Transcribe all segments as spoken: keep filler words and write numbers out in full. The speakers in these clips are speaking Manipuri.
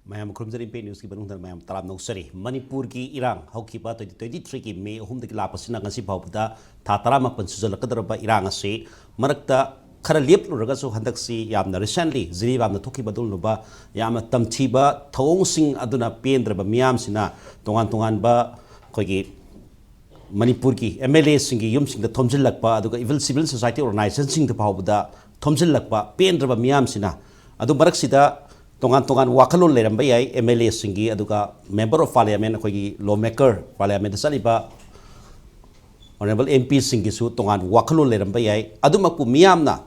ꯃꯌꯥꯝ ꯈꯨꯔꯨꯝꯖꯔꯤ, ꯏꯝꯄꯦꯛ ꯅ꯭ꯌꯨꯁꯀꯤ ꯃꯅꯨꯡꯗ ꯃꯌꯥꯝ ꯇꯔꯥꯝꯅ ꯑꯣꯛꯆꯔꯤ꯫ ꯃꯅꯤꯄꯨꯔꯒꯤ ꯏꯔꯥꯡ ꯍꯧꯈꯤꯕ twenty twenty-threeꯒꯤ May ꯑꯍꯨꯝꯗꯒꯤ ꯂꯥꯛꯄꯁꯤꯅ ꯉꯁꯤ ꯐꯥꯎꯕꯗ ꯊꯥ ꯇꯔꯥꯃꯥꯄꯟ ꯁꯨꯖꯜꯂꯛꯀꯗꯧꯔꯕ ꯏꯔꯥꯡ ꯑꯁꯤ ꯃꯔꯛꯇ ꯈꯔ ꯂꯦꯞꯂꯨꯔꯒꯁꯨ ꯍꯟꯗꯛꯁꯤ ꯌꯥꯝꯅ recently ꯖꯤꯔꯤꯕꯥꯝꯗ ꯊꯣꯛꯈꯤꯕ ꯑꯗꯨꯒꯨꯝꯂꯕ ꯌꯥꯝꯅ ꯇꯝꯊꯤꯕ ꯊꯧꯑꯣꯡꯁꯤꯡ ꯑꯗꯨꯅ ꯄꯦꯟꯗ꯭ꯔꯕ ꯃꯤꯌꯥꯝꯁꯤꯅ ꯇꯣꯉꯥꯟ ꯇꯣꯉꯥꯟꯕ ꯑꯩꯈꯣꯏꯒꯤ ꯃꯅꯤꯄꯨꯔꯒꯤ MLAꯁꯤꯡꯒꯤ ꯌꯨꯝꯁꯤꯡꯗ ꯊꯣꯝꯖꯤꯜꯂꯛꯄ, ꯑꯗꯨꯒ even civil society organizationꯁꯤꯡꯗ ꯐꯥꯎꯕꯗ ꯊꯣꯝꯖꯤꯜꯂꯛꯄ ꯄꯦꯟꯗ꯭ꯔꯕ ꯃꯤꯌꯥꯝꯁꯤꯅ, ꯑꯗꯨ ꯃꯔꯛꯁꯤꯗ ꯇꯣꯉꯥꯟ ꯇꯣꯉꯥꯟ ꯋꯥꯈꯜꯂꯣꯟ ꯂꯩꯔꯝꯕ ꯌꯥꯏ MLAꯁꯤꯡꯒꯤ, ꯑꯗꯨꯒ Member of Parliament, ꯑꯩꯈꯣꯏꯒꯤ law maker, Parliamentꯇ ꯆꯠꯂꯤꯕ Honourable MPꯁꯤꯡꯒꯤꯁꯨ ꯇꯣꯉꯥꯟꯕ ꯋꯥꯈꯜꯂꯣꯟ ꯂꯩꯔꯝꯕ ꯌꯥꯏ꯫ ꯑꯗꯨꯃꯛꯄꯨ ꯃꯤꯌꯥꯝꯅ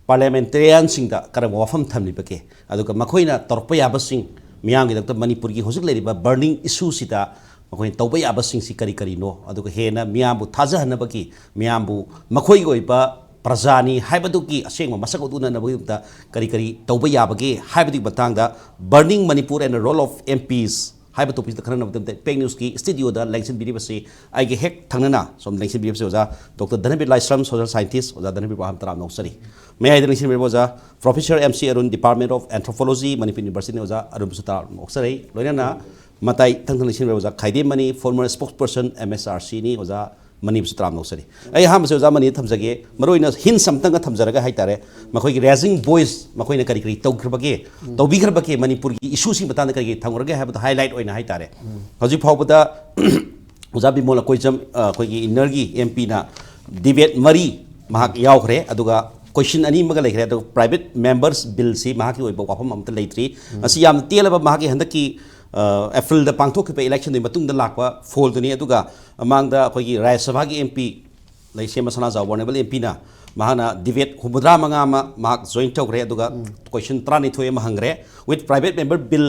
Parliamentarianꯁꯤꯡꯗ ꯀꯔꯝꯕ ꯋꯥꯐꯝ ꯊꯝꯂꯤꯕꯒꯦ? ꯑꯗꯨꯒ ꯃꯈꯣꯏꯅ ꯇꯧꯔꯛꯄ ꯌꯥꯕꯁꯤꯡ, ꯃꯤꯌꯥꯝꯒꯤꯗꯃꯛꯇ ꯃꯅꯤꯄꯨꯔꯒꯤ ꯍꯧꯖꯤꯛ ꯂꯩꯔꯤꯕ burning issueꯁꯤꯗ ꯃꯈꯣꯏꯅ ꯇꯧꯕ ꯌꯥꯕꯁꯤꯡꯁꯤ ꯀꯔꯤ ꯀꯔꯤꯅꯣ? ꯑꯗꯨꯒ ꯍꯦꯟꯅ ꯃꯤꯌꯥꯝꯕꯨ ꯊꯥꯖꯍꯟꯅꯕꯒꯤ, ꯃꯤꯌꯥꯝꯕꯨ ꯃꯈꯣꯏꯒꯤ ꯑꯣꯏꯕ ꯄ꯭ꯔꯖꯥꯅꯤ ꯍꯥꯏꯕꯗꯨꯒꯤ ꯑꯁꯦꯡꯕ ꯃꯁꯛ ꯑꯗꯨ ꯎꯅꯅꯕꯒꯤꯗꯃꯛꯇ ꯀꯔꯤ ꯀꯔꯤ ꯇꯧꯕ ꯌꯥꯕꯒꯦ ꯍꯥꯏꯕꯗꯨꯒꯤ ꯃꯇꯥꯡꯗ Burning Manipur and the Role of MPs ꯍꯥꯏꯕ topicꯇ ꯈꯟꯅꯅꯕꯒꯤꯗꯃꯛꯇ ꯏꯝꯄꯦꯛ ꯅ꯭ꯌꯨꯁꯀꯤ studioꯗ ꯂꯦꯡꯁꯤꯟꯕꯤꯔꯤꯕꯁꯤ, ꯑꯩꯒꯤ ꯍꯦꯛ ꯊꯪꯅꯅ ꯁꯣꯝ ꯂꯦꯡꯁꯤꯟꯕꯤꯔꯤꯕꯁꯤ ꯑꯣꯖꯥ ꯗꯣꯛꯇꯔ ꯙꯅꯕꯤꯔ ꯂꯥꯏꯁ꯭ꯔꯝ, social scientist꯫ ꯑꯣꯖꯥ ꯙꯅꯕꯤꯔ, ꯋꯥꯍꯪ ꯇꯔꯥꯝꯅ ꯑꯣꯛꯆꯔꯤ꯫ ꯃꯌꯥꯏꯗ ꯂꯦꯡꯁꯤꯟꯕꯤꯔꯤꯕ ꯑꯣꯖꯥ Professor M C Arun, Department of Anthropology, Manipur Universityꯅꯤ꯫ ꯑꯣꯖꯥ ꯑꯔꯨꯟꯕꯨꯁꯨ ꯇꯔꯥꯝꯅ ꯑꯣꯛꯆꯔꯤ꯫ ꯂꯣꯏꯅꯅ ꯃꯇꯥꯏ ꯊꯪꯗ ꯂꯦꯡꯁꯤꯟꯕꯤꯔꯤꯕ ꯑꯣꯖꯥ ꯈꯥꯏꯗꯦꯝꯃꯅꯤ, former spokesperson MSRCꯅꯤ꯫ ꯑꯣꯖꯥ ꯃꯅꯤꯕꯨꯁꯨ ꯇꯔꯥꯝꯅ ꯂꯧꯖꯔꯤ꯫ ꯑꯩ ꯑꯍꯥꯟꯕꯁꯦ ꯑꯣꯖꯥ ꯃꯅꯤꯗ ꯊꯝꯖꯒꯦ꯫ ꯃꯔꯨꯑꯣꯏꯅ hints ꯑꯝꯇꯪꯒ ꯊꯝꯖꯔꯒ ꯍꯥꯏꯇꯥꯔꯦ, ꯃꯈꯣꯏꯒꯤ raising voice ꯃꯈꯣꯏꯅ ꯀꯔꯤ ꯀꯔꯤ ꯇꯧꯈ꯭ꯔꯕꯒꯦ, ꯇꯧꯕꯤꯈ꯭ꯔꯕꯒꯦ ꯃꯅꯤꯄꯨꯔꯒꯤ issueꯁꯤꯡ ꯃꯇꯥꯡꯗ ꯀꯔꯤ ꯀꯔꯤ ꯊꯝꯈ꯭ꯔꯒꯦ ꯍꯥꯏꯕꯗꯣ highlight ꯑꯣꯏꯅ ꯍꯥꯏꯇꯥꯔꯦ꯫ ꯍꯧꯖꯤꯛ ꯐꯥꯎꯕꯗ ꯑꯣꯖꯥ ꯕꯤꯃꯣꯜ ꯑꯀꯣꯏꯖꯝ, ꯑ, ꯑꯩꯈꯣꯏꯒꯤ innerꯒꯤ MPꯅ debate ꯃꯔꯤ ꯃꯍꯥꯛ ꯌꯥꯎꯈ꯭ꯔꯦ, ꯑꯗꯨꯒ question ꯑꯅꯤ ꯑꯃꯒ ꯂꯩꯈ꯭ꯔꯦ꯫ ꯑꯗꯨꯒ private members billꯁꯤ ꯃꯍꯥꯛꯀꯤ ꯑꯣꯏꯕ ꯋꯥꯐꯝ ꯑꯃꯠꯇ ꯂꯩꯇ꯭ꯔꯤ꯫ ꯃꯁꯤ ꯌꯥꯝꯅ ꯇꯦꯜꯂꯕ ꯃꯍꯥꯛꯀꯤ ꯍꯟꯗꯛꯀꯤ, ꯑ, Aprilꯗ ꯄꯥꯡꯊꯣꯛꯈꯤꯕ electionꯗꯨꯒꯤ ꯃꯇꯨꯡꯗ ꯂꯥꯛꯄ fallꯗꯨꯅꯤ꯫ ꯑꯗꯨꯒ ꯃꯃꯥꯡꯗ ꯑꯩꯈꯣꯏꯒꯤ ꯔꯥꯖ꯭ꯌ ꯁꯚꯥꯒꯤ MP ꯂꯩꯁꯦꯝꯕ ꯁꯅꯥꯖꯥꯎꯕ Honourable MPꯅ ꯃꯍꯥꯛꯅ debate ꯍꯨꯝꯐꯨꯇꯔꯥ ꯃꯉꯥ ꯑꯃ ꯃꯍꯥꯛ join ꯇꯧꯈ꯭ꯔꯦ, ꯑꯗꯨꯒ question ꯇꯔꯥꯅꯤꯊꯣꯏ ꯑꯃ ꯍꯪꯈ꯭ꯔꯦ꯫ With private member bill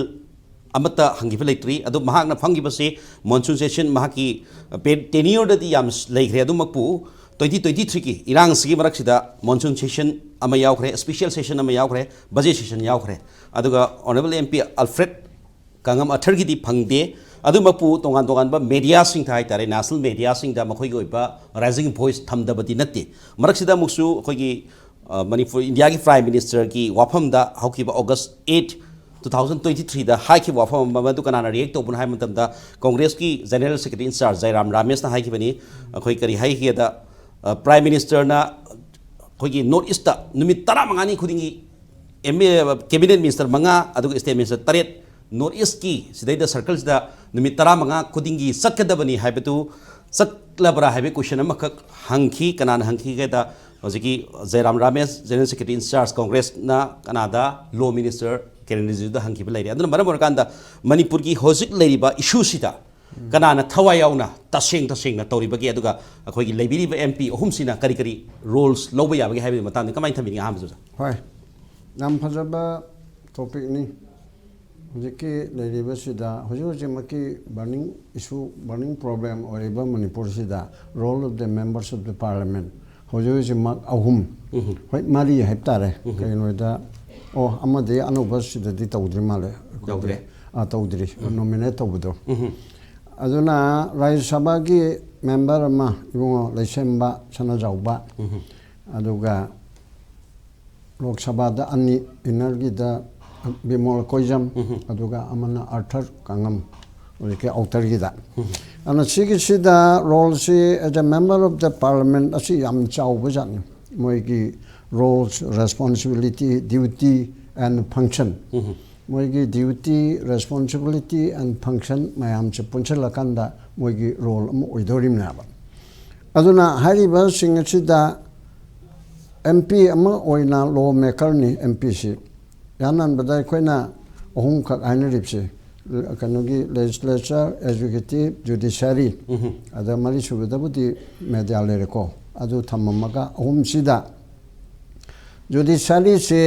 ꯑꯃꯠꯇ ꯍꯪꯈꯤꯕ ꯂꯩꯇ꯭ꯔꯤ꯫ ꯑꯗꯨ ꯃꯍꯥꯛꯅ ꯐꯝꯈꯤꯕꯁꯤ monsoon session, ꯃꯍꯥꯛꯀꯤ, ꯑ, ꯄꯦ-, tenureꯗꯗꯤ ꯌꯥꯝ ꯂꯩꯈ꯭ꯔꯦ, ꯑꯗꯨꯃꯛꯄꯨ twenty twenty-threeꯒꯤ ꯏꯔꯥꯡꯁꯤꯒꯤ ꯃꯔꯛꯁꯤꯗ monsoon session ꯑꯃ ꯌꯥꯎꯈ꯭ꯔꯦ, special session ꯑꯃ ꯌꯥꯎꯈ꯭ꯔꯦ, budget session ꯌꯥꯎꯈ꯭ꯔꯦ꯫ ꯑꯗꯨꯒ Honourable MP Alfred ꯀꯪꯉꯝ ꯑꯊꯔꯒꯤꯗꯤ ꯐꯪꯗꯦ꯫ ꯑꯗꯨꯃꯛꯄꯨ ꯇꯣꯉꯥꯟ ꯇꯣꯉꯥꯟꯕ mediaꯁꯤꯡꯗ ꯍꯥꯏꯇꯥꯔꯦ, national mediaꯁꯤꯡꯗ ꯃꯈꯣꯏꯒꯤ ꯑꯣꯏꯕ raising voice ꯊꯝꯗꯕꯗꯤ ꯅꯠꯇꯦ꯫ ꯃꯔꯛꯁꯤꯗ ꯑꯃꯨꯛꯁꯨ ꯑꯩꯈꯣꯏꯒꯤ, ꯑ, ꯃꯅꯤꯄꯨꯔ, ꯏꯟꯗꯤꯌꯥꯒꯤ Prime Ministerꯒꯤ ꯋꯥꯐꯝꯗ ꯍꯧꯈꯤꯕ August eight, two thousand twenty ꯊ꯭ꯔꯤꯗ ꯍꯥꯏꯈꯤꯕ ꯋꯥꯐꯝ ꯑꯃ, ꯃꯗꯨ ꯀꯅꯥꯅ ꯔꯤꯌꯦꯛ ꯇꯧꯕꯅꯣ ꯍꯥꯏꯕ ꯃꯇꯝꯗ, ꯀꯣꯡꯒ꯭ꯔꯦꯁꯀꯤ ꯖꯦꯅꯔꯦꯜ ꯁꯦꯀ꯭ꯔꯦꯇꯔꯤ ꯏꯟꯆꯥꯔꯖ ꯖꯥꯏꯔꯥꯝ ꯔꯥꯃꯦꯁꯅ ꯍꯥꯏꯈꯤꯕꯅꯤ꯫ ꯑꯩꯈꯣꯏ ꯀꯔꯤ ꯍꯥꯏꯈꯤꯒꯦꯗ, ꯑ, ꯄ꯭ꯔꯥꯏꯝ ꯃꯤꯅꯤꯁꯇꯔꯅ ꯑꯩꯈꯣꯏꯒꯤ ꯅꯣꯔꯠ ꯏꯁꯇ ꯅꯨꯃꯤꯠ ꯇꯔꯥꯃꯉꯥꯅꯤ ꯈꯨꯗꯤꯡꯒꯤ ꯑꯦꯝ ꯑꯦ, ꯀꯦꯕꯤꯅꯦꯠ ꯃꯤꯅꯤꯁꯇꯔ ꯃꯉꯥ, ꯑꯗꯨꯒ ꯁ꯭ꯇꯦꯠ ꯃꯤꯅꯤꯁꯇꯔ ꯇꯔꯦꯠ, ꯅꯣꯔꯠ ꯏꯁꯀꯤ ꯁꯤꯗꯩꯗ ꯁꯔꯀꯜꯁꯤꯗ ꯅꯨꯃꯤꯠ ꯇꯔꯥꯃꯉꯥ ꯈꯨꯗꯤꯡꯒꯤ ꯆꯠꯀꯗꯕꯅꯤ ꯍꯥꯏꯕꯗꯨ ꯆꯠꯂꯕ꯭ꯔꯥ ꯍꯥꯏꯕꯒꯤ ꯀꯣꯏꯁꯟ ꯑꯃꯈꯛ ꯍꯪꯈꯤ꯫ ꯀꯅꯥꯅ ꯍꯪꯈꯤꯒꯦꯗ, ꯍꯧꯖꯤꯛꯀꯤ ꯖꯌꯔꯥꯝ ꯔꯥꯃꯦꯁ, ꯖꯦꯅꯔꯦꯜ ꯁꯦꯀ꯭ꯔꯦꯇꯔꯤ ꯏꯟꯆꯥꯔꯖ ꯀꯣꯡꯒ꯭ꯔꯦꯁꯅ, ꯀꯅꯥꯗ ꯂꯣ ꯃꯤꯅꯤꯁꯇꯔ ꯀꯤꯔꯦꯟ ꯔꯤꯖꯤꯖꯨꯗ ꯍꯪꯈꯤꯕ ꯂꯩꯔꯦ꯫ ꯑꯗꯨꯅ ꯃꯔꯝ ꯑꯣꯏꯔꯀꯥꯟꯗ ꯃꯅꯤꯄꯨꯔꯒꯤ ꯍꯧꯖꯤꯛ ꯂꯩꯔꯤꯕ ꯏꯁꯨꯁꯤꯗ ꯀꯅꯥꯅ ꯊꯋꯥꯏ ꯌꯥꯎꯅ ꯇꯁꯦꯡ ꯇꯁꯦꯡꯅ ꯇꯧꯔꯤꯕꯒꯦ, ꯑꯗꯨꯒ ꯑꯩꯈꯣꯏꯒꯤ ꯂꯩꯕꯤꯔꯤꯕ ꯑꯦꯝ ꯄꯤ ꯑꯍꯨꯝꯁꯤꯅ ꯀꯔꯤ ꯀꯔꯤ ꯔꯣꯜꯁ ꯂꯧꯕ ꯌꯥꯕꯒꯦ ꯍꯥꯏꯕꯒꯤ ꯃꯇꯥꯡꯗ ꯀꯃꯥꯏꯅ ꯊꯝꯕꯤꯅꯤꯡꯉꯤ? ꯑꯍꯥꯟꯕꯗꯨꯗ꯫ ꯍꯣꯏ, ꯌꯥꯝ ꯐꯖꯕ ꯇꯣꯄꯤꯛꯅꯤ꯫ ꯍꯧꯖꯤꯛꯀꯤ ꯂꯩꯔꯤꯕꯁꯤꯗ, ꯍꯧꯖꯤꯛ ꯍꯧꯖꯤꯛꯃꯛꯀꯤ ꯕꯔꯅꯤꯡ ꯏꯁꯨ, ꯕꯔꯅꯤꯡ ꯄ꯭ꯔꯣꯕ꯭ꯂꯦꯝ ꯑꯣꯏꯔꯤꯕ ꯃꯅꯤꯄꯨꯔꯁꯤꯗ, role of the members of the parliament ꯍꯧꯖꯤꯛ ꯍꯧꯖꯤꯛꯃꯛ ꯑꯍꯨꯝ, ꯍꯣꯏ, ꯃꯔꯤ ꯍꯥꯏꯕ ꯇꯥꯔꯦ꯫ ꯀꯩꯒꯤꯅꯣꯗ, ꯑꯣ, ꯑꯃꯗꯤ ꯑꯅꯧꯕ ꯁꯤꯗꯗꯤ ꯇꯧꯗ꯭ꯔꯤ ꯃꯥꯜꯂꯦ꯫ ꯇꯧꯗ꯭ꯔꯦ꯫ ꯑꯥ, ꯇꯧꯗ꯭ꯔꯤ, ꯅꯣꯃꯤꯅꯦꯠ ꯇꯧꯕꯗꯣ꯫ ꯑꯗꯨꯅ ꯔꯥꯖ꯭ꯌ ꯁꯚꯥꯒꯤ ꯃꯦꯝꯕꯔ ꯑꯃ, ꯏꯕꯨꯡꯉꯣ ꯂꯩꯁꯦꯝꯕ ꯁꯅꯥꯖꯥꯎꯕ, ꯑꯗꯨꯒ ꯂꯣꯛ ꯁꯚꯥꯗ ꯑꯅꯤ, ꯏꯟꯅꯔꯒꯤꯗ ꯕꯤꯃꯣꯜ ꯀꯣꯏꯖꯝ, ꯑꯗꯨꯒ ꯑꯃꯅ ꯑꯥꯔꯊꯔ ꯀꯥꯡꯉꯝ, ꯍꯧꯖꯤꯛꯀꯤ ꯑꯥꯎꯇꯔꯒꯤꯗ꯫ ꯑꯗꯨꯅ ꯁꯤꯒꯤꯁꯤꯗ ꯔꯣꯜꯁꯤ, as a member of the parliament, ꯑꯁꯤ ꯌꯥꯝ ꯆꯥꯎꯕ ꯖꯥꯠꯅꯤ꯫ ꯃꯣꯏꯒꯤ roles, responsibility, duty and function, ꯃꯣꯏꯒꯤ duty, responsibility and function ꯃꯌꯥꯝꯁꯦ ꯄꯨꯟꯁꯤꯜꯂꯀꯥꯟꯗ ꯃꯣꯏꯒꯤ ꯔꯣꯜ ꯑꯃ ꯑꯣꯏꯗꯧꯔꯤꯕꯅꯦꯕ꯫ ꯑꯗꯨꯅ ꯍꯥꯏꯔꯤꯕꯁꯤꯡ ꯑꯁꯤꯗ ꯑꯦꯝ ꯄꯤ ꯑꯃ ꯑꯣꯏꯅ, ꯂꯣ ꯃꯦꯀꯔꯅꯤ ꯑꯦꯝ ꯄꯤꯁꯤ꯫ ꯌꯥꯅꯍꯟꯕꯗ ꯑꯩꯈꯣꯏꯅ ꯑꯍꯨꯝꯈꯛ ꯍꯥꯏꯅꯔꯤꯕꯁꯤ, ꯀꯩꯅꯣꯒꯤ legislature, executive, judiciary, ꯑꯗ ꯃꯔꯤꯁꯨꯕꯗꯕꯨꯗꯤ ꯃꯦꯗꯤꯌꯥ ꯂꯩꯔꯦꯀꯣ꯫ ꯑꯗꯨ ꯊꯝꯃꯝꯃꯒ ꯑꯍꯨꯝꯁꯤꯗ, ꯖꯨꯗꯤꯁꯤꯌꯥꯔꯤꯁꯦ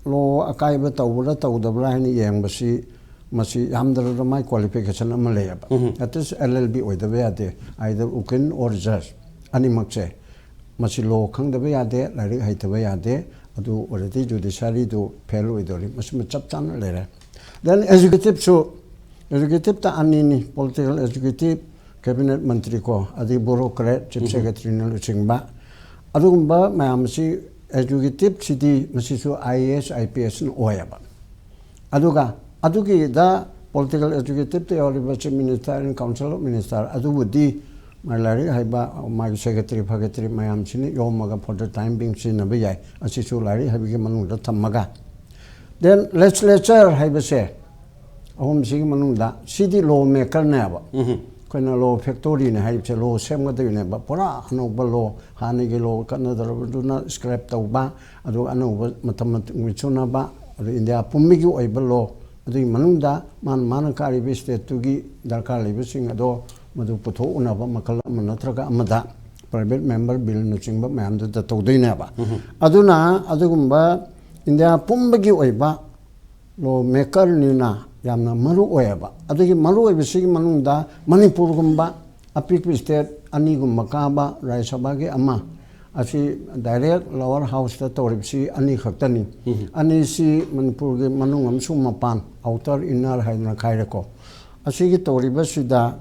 ꯂꯣ ꯑꯀꯥꯏꯕ ꯇꯧꯕ꯭ꯔꯥ ꯇꯧꯗꯕ꯭ꯔꯥ ꯍꯥꯏꯅ ꯌꯦꯡꯕꯁꯤ, ꯃꯁꯤ ꯌꯥꯝꯗ꯭ꯔꯕꯗ ꯃꯥꯏ ꯀ꯭ꯋꯥꯂꯤꯐꯤꯀꯦꯁꯟ ꯑꯃ ꯂꯩꯌꯦꯕ꯫ That is, L L B ꯑꯣꯏꯗꯕ ꯌꯥꯗꯦ, either ꯎꯀꯤꯜ or judge, ꯑꯅꯤꯃꯛꯁꯦ꯫ ꯃꯁꯤ ꯂꯣ ꯈꯪꯗꯕ ꯌꯥꯗꯦ, ꯂꯥꯏꯔꯤꯛ ꯍꯩꯇꯕ ꯌꯥꯗꯦ, ꯑꯗꯨ ꯑꯣꯏꯔꯗꯤ ꯖꯨꯗꯤꯁꯤꯌꯥꯔꯤꯗꯨ ꯐꯦꯜ ꯑꯣꯏꯗꯧꯔꯤ꯫ ꯃꯁꯤꯃ ꯆꯞ ꯆꯥꯅ ꯂꯩꯔꯦ꯫ Then executiveꯁꯨ, executiveꯇ ꯑꯅꯤꯅꯤ, political executive, cabinet ꯃꯟꯇ꯭ꯔꯤ ꯀꯣ, ꯑꯗꯩ bureaucrat, chief secretaryꯅ ꯂꯨꯆꯤꯡꯕ꯫ ꯑꯗꯨꯒꯨꯝꯕ ꯃꯌꯥꯝ ꯑꯁꯤ, executiveꯁꯤꯗꯤ ꯃꯁꯤꯁꯨ I A S, I P Sꯅ ꯑꯣꯏꯌꯦꯕ꯫ ꯑꯗꯨꯒ ꯑꯗꯨꯒꯤꯗ political executive ꯇ ꯌꯥꯎꯔꯤꯕ Chief Minister and Council of Minister ꯑꯗꯨꯕꯨꯗꯤ ꯃꯥꯒꯤ ꯂꯥꯏꯔꯤꯛ ꯍꯩꯕ, ꯃꯥꯒꯤ secretary ꯐꯦꯀ꯭ꯔꯦꯇꯔꯤ ꯃꯌꯥꯝꯁꯤꯅ ꯌꯣꯝꯃꯒ for the time being ꯁꯤꯖꯤꯟꯅꯕ ꯌꯥꯏ꯫ ꯑꯁꯤꯁꯨ ꯂꯥꯏꯔꯤꯛ ꯍꯩꯕꯒꯤ ꯃꯅꯨꯡꯗ ꯊꯝꯃꯒ, then legislature ꯍꯥꯏꯕꯁꯦ ꯑꯍꯨꯝꯁꯤꯒꯤ ꯃꯅꯨꯡꯗ ꯁꯤꯗꯤ law maker ꯅꯦꯕ꯫ ꯑꯩꯈꯣꯏꯅ law factory ꯅꯦ ꯍꯥꯏꯔꯤꯕꯁꯦ, law ꯁꯦꯝꯒꯗꯣꯏꯅꯦꯕ, ꯄꯨꯔꯥ ꯑꯅꯧꯕ law, ꯍꯥꯟꯅꯒꯤ law ꯀꯠꯅꯗ꯭ꯔꯕꯗꯨꯅ scrap ꯇꯧꯕ, ꯑꯗꯨꯒ ꯑꯅꯧꯕ ꯃꯇꯝ ꯃꯇꯝꯒꯤ ꯆꯨꯅꯕ, ꯑꯗꯨ ꯏꯟꯗꯤꯌꯥ ꯄꯨꯝꯕꯒꯤ ꯑꯣꯏꯕ law, ꯑꯗꯨꯒꯤ ꯃꯅꯨꯡꯗ ꯃꯥꯅ ꯃꯥꯅ ꯀꯥꯔꯤꯕ state ꯇꯨꯒꯤ ꯗꯔꯀꯥꯔ ꯂꯩꯕꯁꯤꯡ ꯑꯗꯣ ꯃꯗꯨ ꯄꯨꯊꯣꯛꯎꯅꯕ ꯃꯈꯜ ꯑꯃ ꯅꯠꯇ꯭ꯔꯒ ꯑꯃꯗ private member bill ꯅꯆꯤꯡꯕ ꯃꯌꯥꯝꯗꯨꯗ ꯇꯧꯗꯣꯏꯅꯦꯕ꯫ ꯑꯗꯨꯅ ꯑꯗꯨꯒꯨꯝꯕ ꯏꯟꯗꯤꯌꯥ ꯄꯨꯝꯕꯒꯤ ꯑꯣꯏꯕ law maker ꯅꯤꯅ ꯌꯥꯝꯅ ꯃꯔꯨ ꯑꯣꯏꯌꯦꯕ꯫ ꯑꯗꯨꯒꯤ ꯃꯔꯨ ꯑꯣꯏꯕꯁꯤꯒꯤ ꯃꯅꯨꯡꯗ ꯃꯅꯤꯄꯨꯔꯒꯨꯝꯕ ꯑꯄꯤꯛꯄ state ꯑꯅꯤꯒꯨꯝꯕ ꯀꯥꯕ, ꯔꯥꯖ꯭ꯌ ꯁꯚꯥꯒꯤ ꯑꯃ, ꯑꯁꯤ direct lower house ꯇ ꯇꯧꯔꯤꯕꯁꯤ ꯑꯅꯤ ꯈꯛꯇꯅꯤ꯫ ꯑꯅꯤꯁꯤ ꯃꯅꯤꯄꯨꯔꯒꯤ ꯃꯅꯨꯡ ꯑꯃꯁꯨꯡ ꯃꯄꯥꯟ, outer inner ꯍꯥꯏꯗꯅ ꯈꯥꯏꯔꯦꯀꯣ꯫ ꯑꯁꯤꯒꯤ ꯇꯧꯔꯤꯕꯁꯤꯗ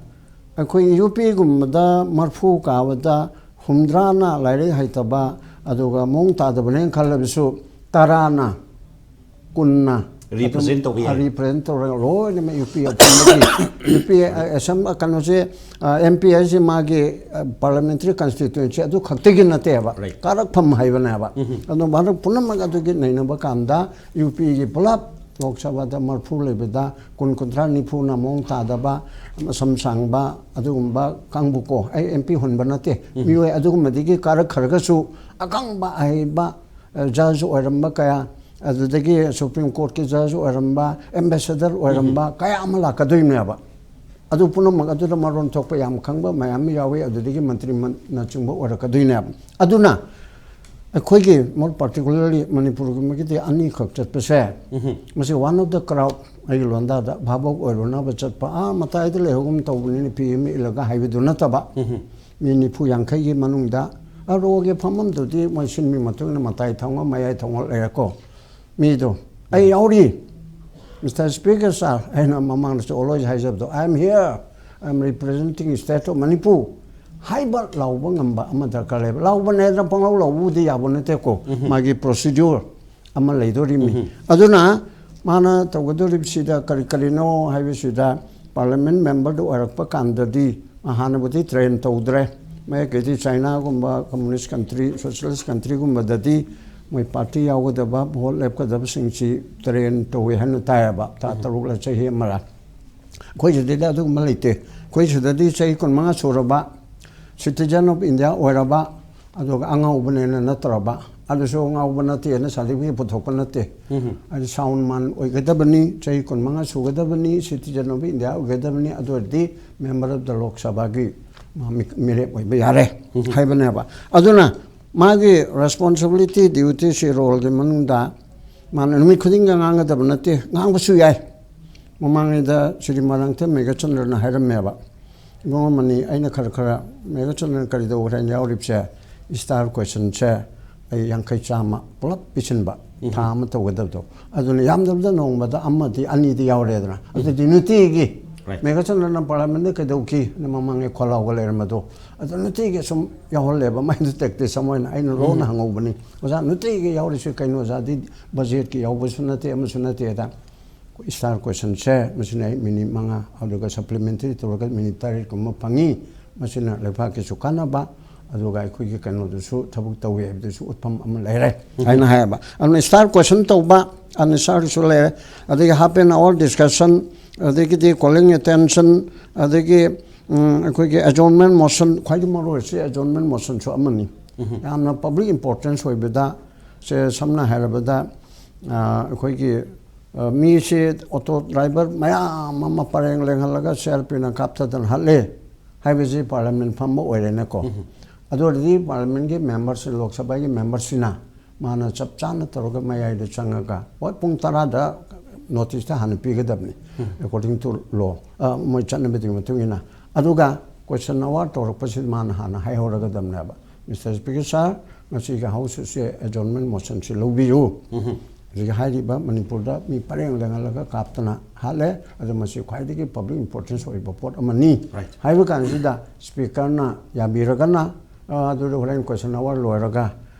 ꯑꯩꯈꯣꯏ ꯌꯨ ꯄꯤ ꯒꯨꯝꯕꯗ ꯃꯔꯐꯨ ꯀꯥꯕꯗ ꯍꯨꯝꯗ꯭ꯔꯥꯅ ꯂꯥꯏꯔꯤꯛ ꯍꯩꯇꯕ, ꯑꯗꯨꯒ ꯃꯑꯣꯡ ꯇꯥꯗꯕꯅꯦꯅ ꯈꯜꯂꯕꯁꯨ ꯇꯔꯥꯅ, ꯀꯨꯟꯅ represent ꯇꯧꯕ ꯌꯥꯏ꯫ Represent ꯇꯧꯔꯒ ꯂꯣꯏꯅꯃꯛ ꯌꯨ ꯄꯤ ꯑꯄꯨꯟꯕꯒꯤ ꯌꯨ ꯄꯤ ꯑꯦ, ꯑꯦꯁꯦꯝ-, ꯀꯩꯅꯣꯁꯦ, ꯑꯦꯝ ꯄꯤ ꯍꯥꯏꯁꯦ ꯃꯥꯒꯤ parliamentary constituency ꯑꯗꯨ ꯈꯛꯇꯒꯤ ꯅꯠꯇꯦꯕ꯫ Right. ꯀꯥꯔꯛꯐꯝ ꯍꯥꯏꯕꯅꯦꯕ꯫ ꯑꯗꯨ ꯃꯔꯛ ꯄꯨꯝꯅꯃꯛ ꯑꯗꯨꯒꯤ ꯅꯩꯅꯕ ꯀꯥꯟꯗ ꯌꯨ ꯄꯤ ꯒꯤ ꯄꯨꯂꯞ ꯂꯣꯛ ꯁꯚꯥꯗ ꯃꯔꯐꯨ ꯂꯩꯕꯗ ꯀꯨꯟ, ꯀꯨꯟꯊ꯭ꯔꯥ, ꯅꯤꯐꯨꯅ ꯃꯑꯣꯡ ꯇꯥꯗꯕ, ꯃꯁꯝ ꯁꯥꯡꯕ ꯑꯗꯨꯒꯨꯝꯕ ꯀꯥꯡꯕꯨꯀꯣ, ꯑꯩ ꯑꯦꯝ ꯄꯤ ꯍꯨꯟꯕ ꯅꯠꯇꯦ, ꯃꯤꯑꯣꯏ ꯑꯗꯨꯒꯨꯝꯕꯗꯒꯤ ꯀꯥꯔꯛꯈ꯭ꯔꯒꯁꯨ ꯑꯈꯪꯕ ꯑꯍꯩꯕ, ꯑ, judge ꯑꯣꯏꯔꯝꯕ ꯀꯌꯥ, ꯑꯗꯨꯗꯒꯤ Supreme Court ꯀꯤ judge ꯑꯣꯏꯔꯝꯕ, ambassador ꯑꯣꯏꯔꯝꯕ ꯀꯌꯥ ꯑꯃ ꯂꯥꯛꯀꯗꯣꯏꯅꯦꯕ꯫ ꯑꯗꯨ ꯄꯨꯝꯅꯃꯛ ꯑꯗꯨꯗ ꯃꯔꯣꯟ ꯊꯣꯛꯄ ꯌꯥꯝ ꯈꯪꯕ ꯃꯌꯥꯝ ꯑꯃ ꯌꯥꯎꯏ, ꯑꯗꯨꯗꯒꯤ ꯃꯟꯇ꯭ꯔꯤ ꯃꯟ-, ꯅꯆꯤꯡꯕ ꯑꯣꯏꯔꯛꯀꯗꯣꯏꯅꯦꯕ꯫ ꯑꯗꯨꯅ ꯑꯩꯈꯣꯏꯒꯤ more particularly ꯃꯅꯤꯄꯨꯔꯒꯨꯝꯕꯒꯤꯗꯤ ꯑꯅꯤꯈꯛ ꯆꯠꯄꯁꯦ, ꯃꯁꯤ one of the crowd, ꯑꯩꯒꯤ ꯂꯣꯟꯗꯥꯗ ꯚꯥꯕꯣꯛ ꯑꯣꯏꯔꯨꯅꯕ ꯆꯠꯄ, ꯑꯥ ꯃꯇꯥꯏꯗ ꯂꯩꯍꯧꯒꯨꯝ ꯇꯧꯕꯅꯤꯅ ꯐꯤ ꯑꯃ ꯏꯜꯂꯒ ꯍꯥꯏꯕꯗꯨ ꯅꯠꯇꯕ, ꯃꯤ ꯅꯤꯐꯨ ꯌꯥꯡꯈꯩꯒꯤ ꯃꯅꯨꯡꯗ ꯑꯔꯣꯒꯤ ꯐꯝꯐꯝꯗꯨꯗꯤ ꯃꯣꯏ ꯁꯤꯟꯕꯒꯤ ꯃꯇꯨꯡ ꯏꯟꯅ ꯃꯇꯥꯏ ꯊꯪꯕ, ꯃꯌꯥꯏ ꯊꯪꯕ ꯂꯩꯔꯦꯀꯣ꯫ ꯃꯤꯗꯣ, "ꯑꯩ ꯌꯥꯎꯔꯤ, Mister Speaker sir," ꯑꯩꯅ ꯃꯃꯥꯡꯗꯁꯨ always ꯍꯥꯏꯖꯕꯗꯣ, "I am here, I am representing state of Manipur" ꯍꯥꯏꯕ ꯂꯥꯎꯕ ꯉꯝꯕ ꯑꯃ ꯗꯔꯀꯥꯔ ꯂꯩꯕ꯫ ꯂꯥꯎꯕꯅꯦ ꯍꯥꯏꯗꯅ ꯄꯪꯂꯥꯎ ꯂꯥꯎꯕꯕꯨꯗꯤ ꯌꯥꯕ ꯅꯠꯇꯦꯀꯣ, ꯃꯥꯒꯤ procedure ꯑꯃ ꯂꯩꯗꯣꯔꯤꯃꯤ꯫ ꯑꯗꯨꯅ ꯃꯥꯅ ꯇꯧꯒꯗꯧꯔꯤꯕꯁꯤꯗ ꯀꯔꯤ ꯀꯔꯤꯅꯣ ꯍꯥꯏꯕꯁꯤꯗ, ꯄꯥꯔꯂꯤꯌꯥꯃꯦꯟ ꯃꯦꯝꯕꯔꯗꯨ ꯑꯣꯏꯔꯛꯄ ꯀꯥꯟꯗꯗ ꯃꯥ ꯍꯥꯟꯅꯕꯨꯗꯤ ꯇ꯭ꯔꯦꯟ ꯇꯧꯗ꯭ꯔꯦ꯫ ꯃꯌꯥꯏ ꯀꯩꯗꯤ ꯆꯥꯏꯅꯥꯒꯨꯝꯕ, ꯀꯝꯃꯨꯅꯤꯁ ꯀꯟꯇ꯭ꯔꯤ, ꯁꯣꯁꯤꯌꯦꯂꯤꯁ ꯀꯟꯇ꯭ꯔꯤꯒꯨꯝꯕꯗꯗꯤ ꯃꯣꯏ ꯄꯥꯔꯇꯤ ꯌꯥꯎꯒꯗꯕ, ꯚꯣꯠ ꯂꯦꯞꯀꯗꯕꯁꯤꯡꯁꯤ ꯇ꯭ꯔꯦꯟ ꯇꯧꯋꯦ ꯍꯥꯏꯅ ꯇꯥꯏꯌꯦꯕ, ꯊꯥ ꯇꯔꯨꯛꯂ ꯆꯍꯤ ꯑꯃꯔ꯫ ꯑꯩꯈꯣꯏ ꯁꯤꯗꯩꯗ ꯑꯗꯨꯒꯨꯝꯕ ꯂꯩꯇꯦ꯫ ꯑꯩꯈꯣꯏ ꯁꯤꯗꯗꯤ ꯆꯍꯤ ꯀꯨꯟꯃꯉꯥ ꯁꯨꯔꯕ, citizen of India ꯑꯣꯏꯔꯕ, ꯑꯗꯨꯒ ꯑꯉꯥꯎꯕꯅꯦꯅ ꯅꯠꯇ꯭ꯔꯕ, ꯑꯗꯨꯁꯨ ꯑꯉꯥꯎꯕ ꯅꯠꯇꯦꯅ certificate ꯄꯨꯊꯣꯛꯄ ꯅꯠꯇꯦ꯫ ꯍꯥꯏꯗꯤ sound mind ꯑꯣꯏꯒꯗꯕꯅꯤ, ꯆꯍꯤ ꯀꯨꯟꯃꯉꯥ ꯁꯨꯒꯗꯕꯅꯤ, citizen of India ꯑꯣꯏꯒꯗꯕꯅꯤ, ꯑꯗꯨ ꯑꯣꯏꯔꯗꯤ member of the Lok Sabhaꯒꯤ ꯃꯥ ꯃꯤ-, ꯃꯤꯔꯦꯞ ꯑꯣꯏꯕ ꯌꯥꯔꯦ ꯍꯥꯏꯕꯅꯦꯕ꯫ ꯑꯗꯨꯅ ꯃꯥꯒꯤ responsibility, dutyꯁꯤ, roleꯒꯤ ꯃꯅꯨꯡꯗ ꯃꯥꯅ ꯅꯨꯃꯤꯠ ꯈꯨꯗꯤꯡꯒꯤ ꯉꯥꯡꯒꯗꯕ ꯅꯠꯇꯦ, ꯉꯥꯡꯕꯁꯨ ꯌꯥꯏ꯫ ꯃꯃꯥꯡꯉꯩꯗ ꯁ꯭ꯔꯤ ꯃꯔꯥꯡꯊꯦꯝ ꯃꯦꯘꯆꯟꯗ꯭ꯔꯅ ꯍꯥꯏꯔꯝꯃꯦꯕ, "ꯏꯕꯨꯡꯉꯣ ꯃꯅꯤ, ꯑꯩꯅ ꯈꯔ ꯈꯔ ꯃꯦꯘꯆꯟꯗ꯭ꯔꯅ ꯀꯔꯤ ꯇꯧꯈ꯭ꯔꯦ ꯍꯥꯏꯅ ꯌꯥꯎꯔꯤꯕꯁꯦ, star questionꯁꯦ ꯑꯩ ꯌꯥꯡꯈꯩ ꯆꯥꯝꯃ ꯄꯨꯂꯞ ꯄꯤꯁꯤꯟꯕ, ꯊꯥ ꯑꯃ ꯇꯧꯒꯗꯕꯗꯣ, ꯑꯗꯨꯅ ꯌꯥꯝꯗꯕꯗ ꯅꯣꯡꯃꯗ ꯑꯃꯗꯤ ꯑꯅꯤꯗꯤ ꯌꯥꯎꯔꯦꯗꯅ꯫ ꯑꯗꯨꯗꯤ ꯅꯨꯡꯇꯤꯒꯤ Right. ꯃꯦꯘꯆꯟꯗ꯭ꯔꯅ ꯄꯥꯔꯂꯤꯌꯥꯃꯦꯟꯗ ꯀꯩꯗꯧꯈꯤ?" ꯑꯅ ꯃꯃꯥꯡꯉꯩ ꯈꯣꯜꯂꯥꯎꯒ ꯂꯩꯔꯝꯕꯗꯣ, ꯑꯗꯣ ꯅꯨꯡꯇꯤꯒꯤ ꯁꯨꯝ ꯌꯥꯎꯍꯜꯂꯦꯕ꯫ ꯃꯥꯏꯗꯨ practice ꯑꯃ ꯑꯣꯏꯅ ꯑꯩꯅ ꯂꯣꯟꯅ ꯍꯪꯍꯧꯕꯅꯤ, "ꯑꯣꯖꯥ, ꯅꯨꯡꯇꯤꯒꯤ ꯌꯥꯎꯔꯤꯁꯤ ꯀꯩꯅꯣ? ꯑꯣꯖꯥꯗꯤ budgetꯀꯤ ꯌꯥꯎꯕꯁꯨ ꯅꯠꯇꯦ, ꯑꯃꯁꯨ ꯅꯠꯇꯦ" ꯑꯗ꯫ Star questionꯁꯦ, ꯃꯁꯤꯅ ꯑꯩ ꯃꯤꯅꯤꯠ ꯃꯉꯥ, ꯑꯗꯨꯒ supplementary ꯇꯧꯔꯒ ꯃꯤꯅꯤꯠ ꯇꯔꯦꯠꯀꯨꯝꯕ ꯐꯪꯉꯤ꯫ ꯃꯁꯤꯅ ꯂꯩꯕꯥꯛꯀꯤꯁꯨ ꯀꯥꯟꯅꯕ, ꯑꯗꯨꯒ ꯑꯩꯈꯣꯏꯒꯤ ꯀꯩꯅꯣꯗꯨꯁꯨ ꯊꯕꯛ ꯇꯧꯋꯤ ꯍꯥꯏꯕꯗꯨꯁꯨ ꯎꯠꯐꯝ ꯑꯃ ꯂꯩꯔꯦ ꯍꯥꯏꯅ ꯍꯥꯏꯌꯦꯕ꯫ ꯑꯗꯨꯅ star question ꯇꯧꯕ, unnecessary ꯂꯩꯔꯦ, ꯑꯗꯒꯤ half an hour discussion, ꯑꯗꯒꯤꯗꯤ calling attention, ꯑꯗꯒꯤ, ꯎꯝ, ꯑꯩꯈꯣꯏꯒꯤ adjournment motion, ꯈ꯭ꯋꯥꯏꯗꯒꯤ ꯃꯔꯨ ꯑꯣꯏꯔꯤꯁꯤ adjournment motionꯁꯨ ꯑꯃꯅꯤ꯫ ꯌꯥꯝꯅ public importance ꯑꯣꯏꯕꯗ, ꯁꯦ, ꯁꯝꯅ ꯍꯥꯏꯔꯕꯗ, ꯑ, ꯑꯩꯈꯣꯏꯒꯤ, ꯑ, ꯃꯤꯁꯦ auto driver ꯃꯌꯥꯝ ꯑꯃ ꯄꯔꯦꯡ ꯂꯦꯡꯍꯜꯂꯒ ꯁꯤ ꯑꯥꯔ ꯄꯤꯅ ꯀꯥꯞꯊꯗꯅ ꯍꯥꯠꯂꯦ ꯍꯥꯏꯕꯁꯤ ꯄꯥꯔꯂꯤꯌꯥꯃꯦꯟ ꯐꯝꯕ ꯑꯣꯏꯔꯦꯅꯀꯣ꯫ ꯑꯗꯨ ꯑꯣꯏꯔꯗꯤ ꯄꯥꯔꯂꯤꯌꯥꯃꯦꯟꯒꯤ ꯃꯦꯝꯕꯔꯁꯤ, ꯂꯣꯛ ꯁꯚꯥꯒꯤ ꯃꯦꯝꯕꯔꯁꯤꯅ ꯃꯥꯅ ꯆꯞ ꯆꯥꯅ ꯇꯧꯔꯒ ꯃꯌꯥꯏꯗ ꯆꯪꯉꯒ, ꯍꯣꯏ, ꯄꯨꯡ ꯇꯔꯥꯗ noticeꯇ ꯍꯥꯟꯅ ꯄꯤꯒꯗꯕꯅꯤ, according to law, ꯑ, ꯃꯣꯏ ꯆꯠꯅꯕꯤꯗꯨꯒꯤ ꯃꯇꯨꯡ ꯏꯟꯅ꯫ ꯑꯗꯨꯒ question hour ꯇꯧꯔꯛꯄꯁꯤꯗ ꯃꯥꯅ ꯍꯥꯟꯅ ꯍꯥꯏꯍꯧꯔꯒꯗꯕꯅꯦꯕ, "Mister Speaker sir, ꯉꯁꯤꯒꯤ House ꯑꯁꯤ adjournment motionꯁꯤ ꯂꯧꯕꯤꯌꯨ꯫ ꯍꯧꯖꯤꯛ ꯍꯥꯏꯔꯤꯕ ꯃꯅꯤꯄꯨꯔꯗ ꯃꯤ ꯄꯔꯦꯡ ꯂꯦꯡꯍꯜꯂꯒ ꯀꯥꯞꯇꯅ ꯍꯥꯠꯂꯦ, ꯑꯗꯨ ꯃꯁꯤ ꯈ꯭ꯋꯥꯏꯗꯒꯤ public importance ꯑꯣꯏꯕ ꯄꯣꯠ ꯑꯃꯅꯤ" Right. ꯍꯥꯏꯕ ꯀꯥꯟꯁꯤꯗ Speakerꯅ ꯌꯥꯕꯤꯔꯒꯅ, ꯑ, ꯑꯗꯨꯗ ꯍꯣꯔꯦꯟ question hour ꯂꯣꯏꯔꯒ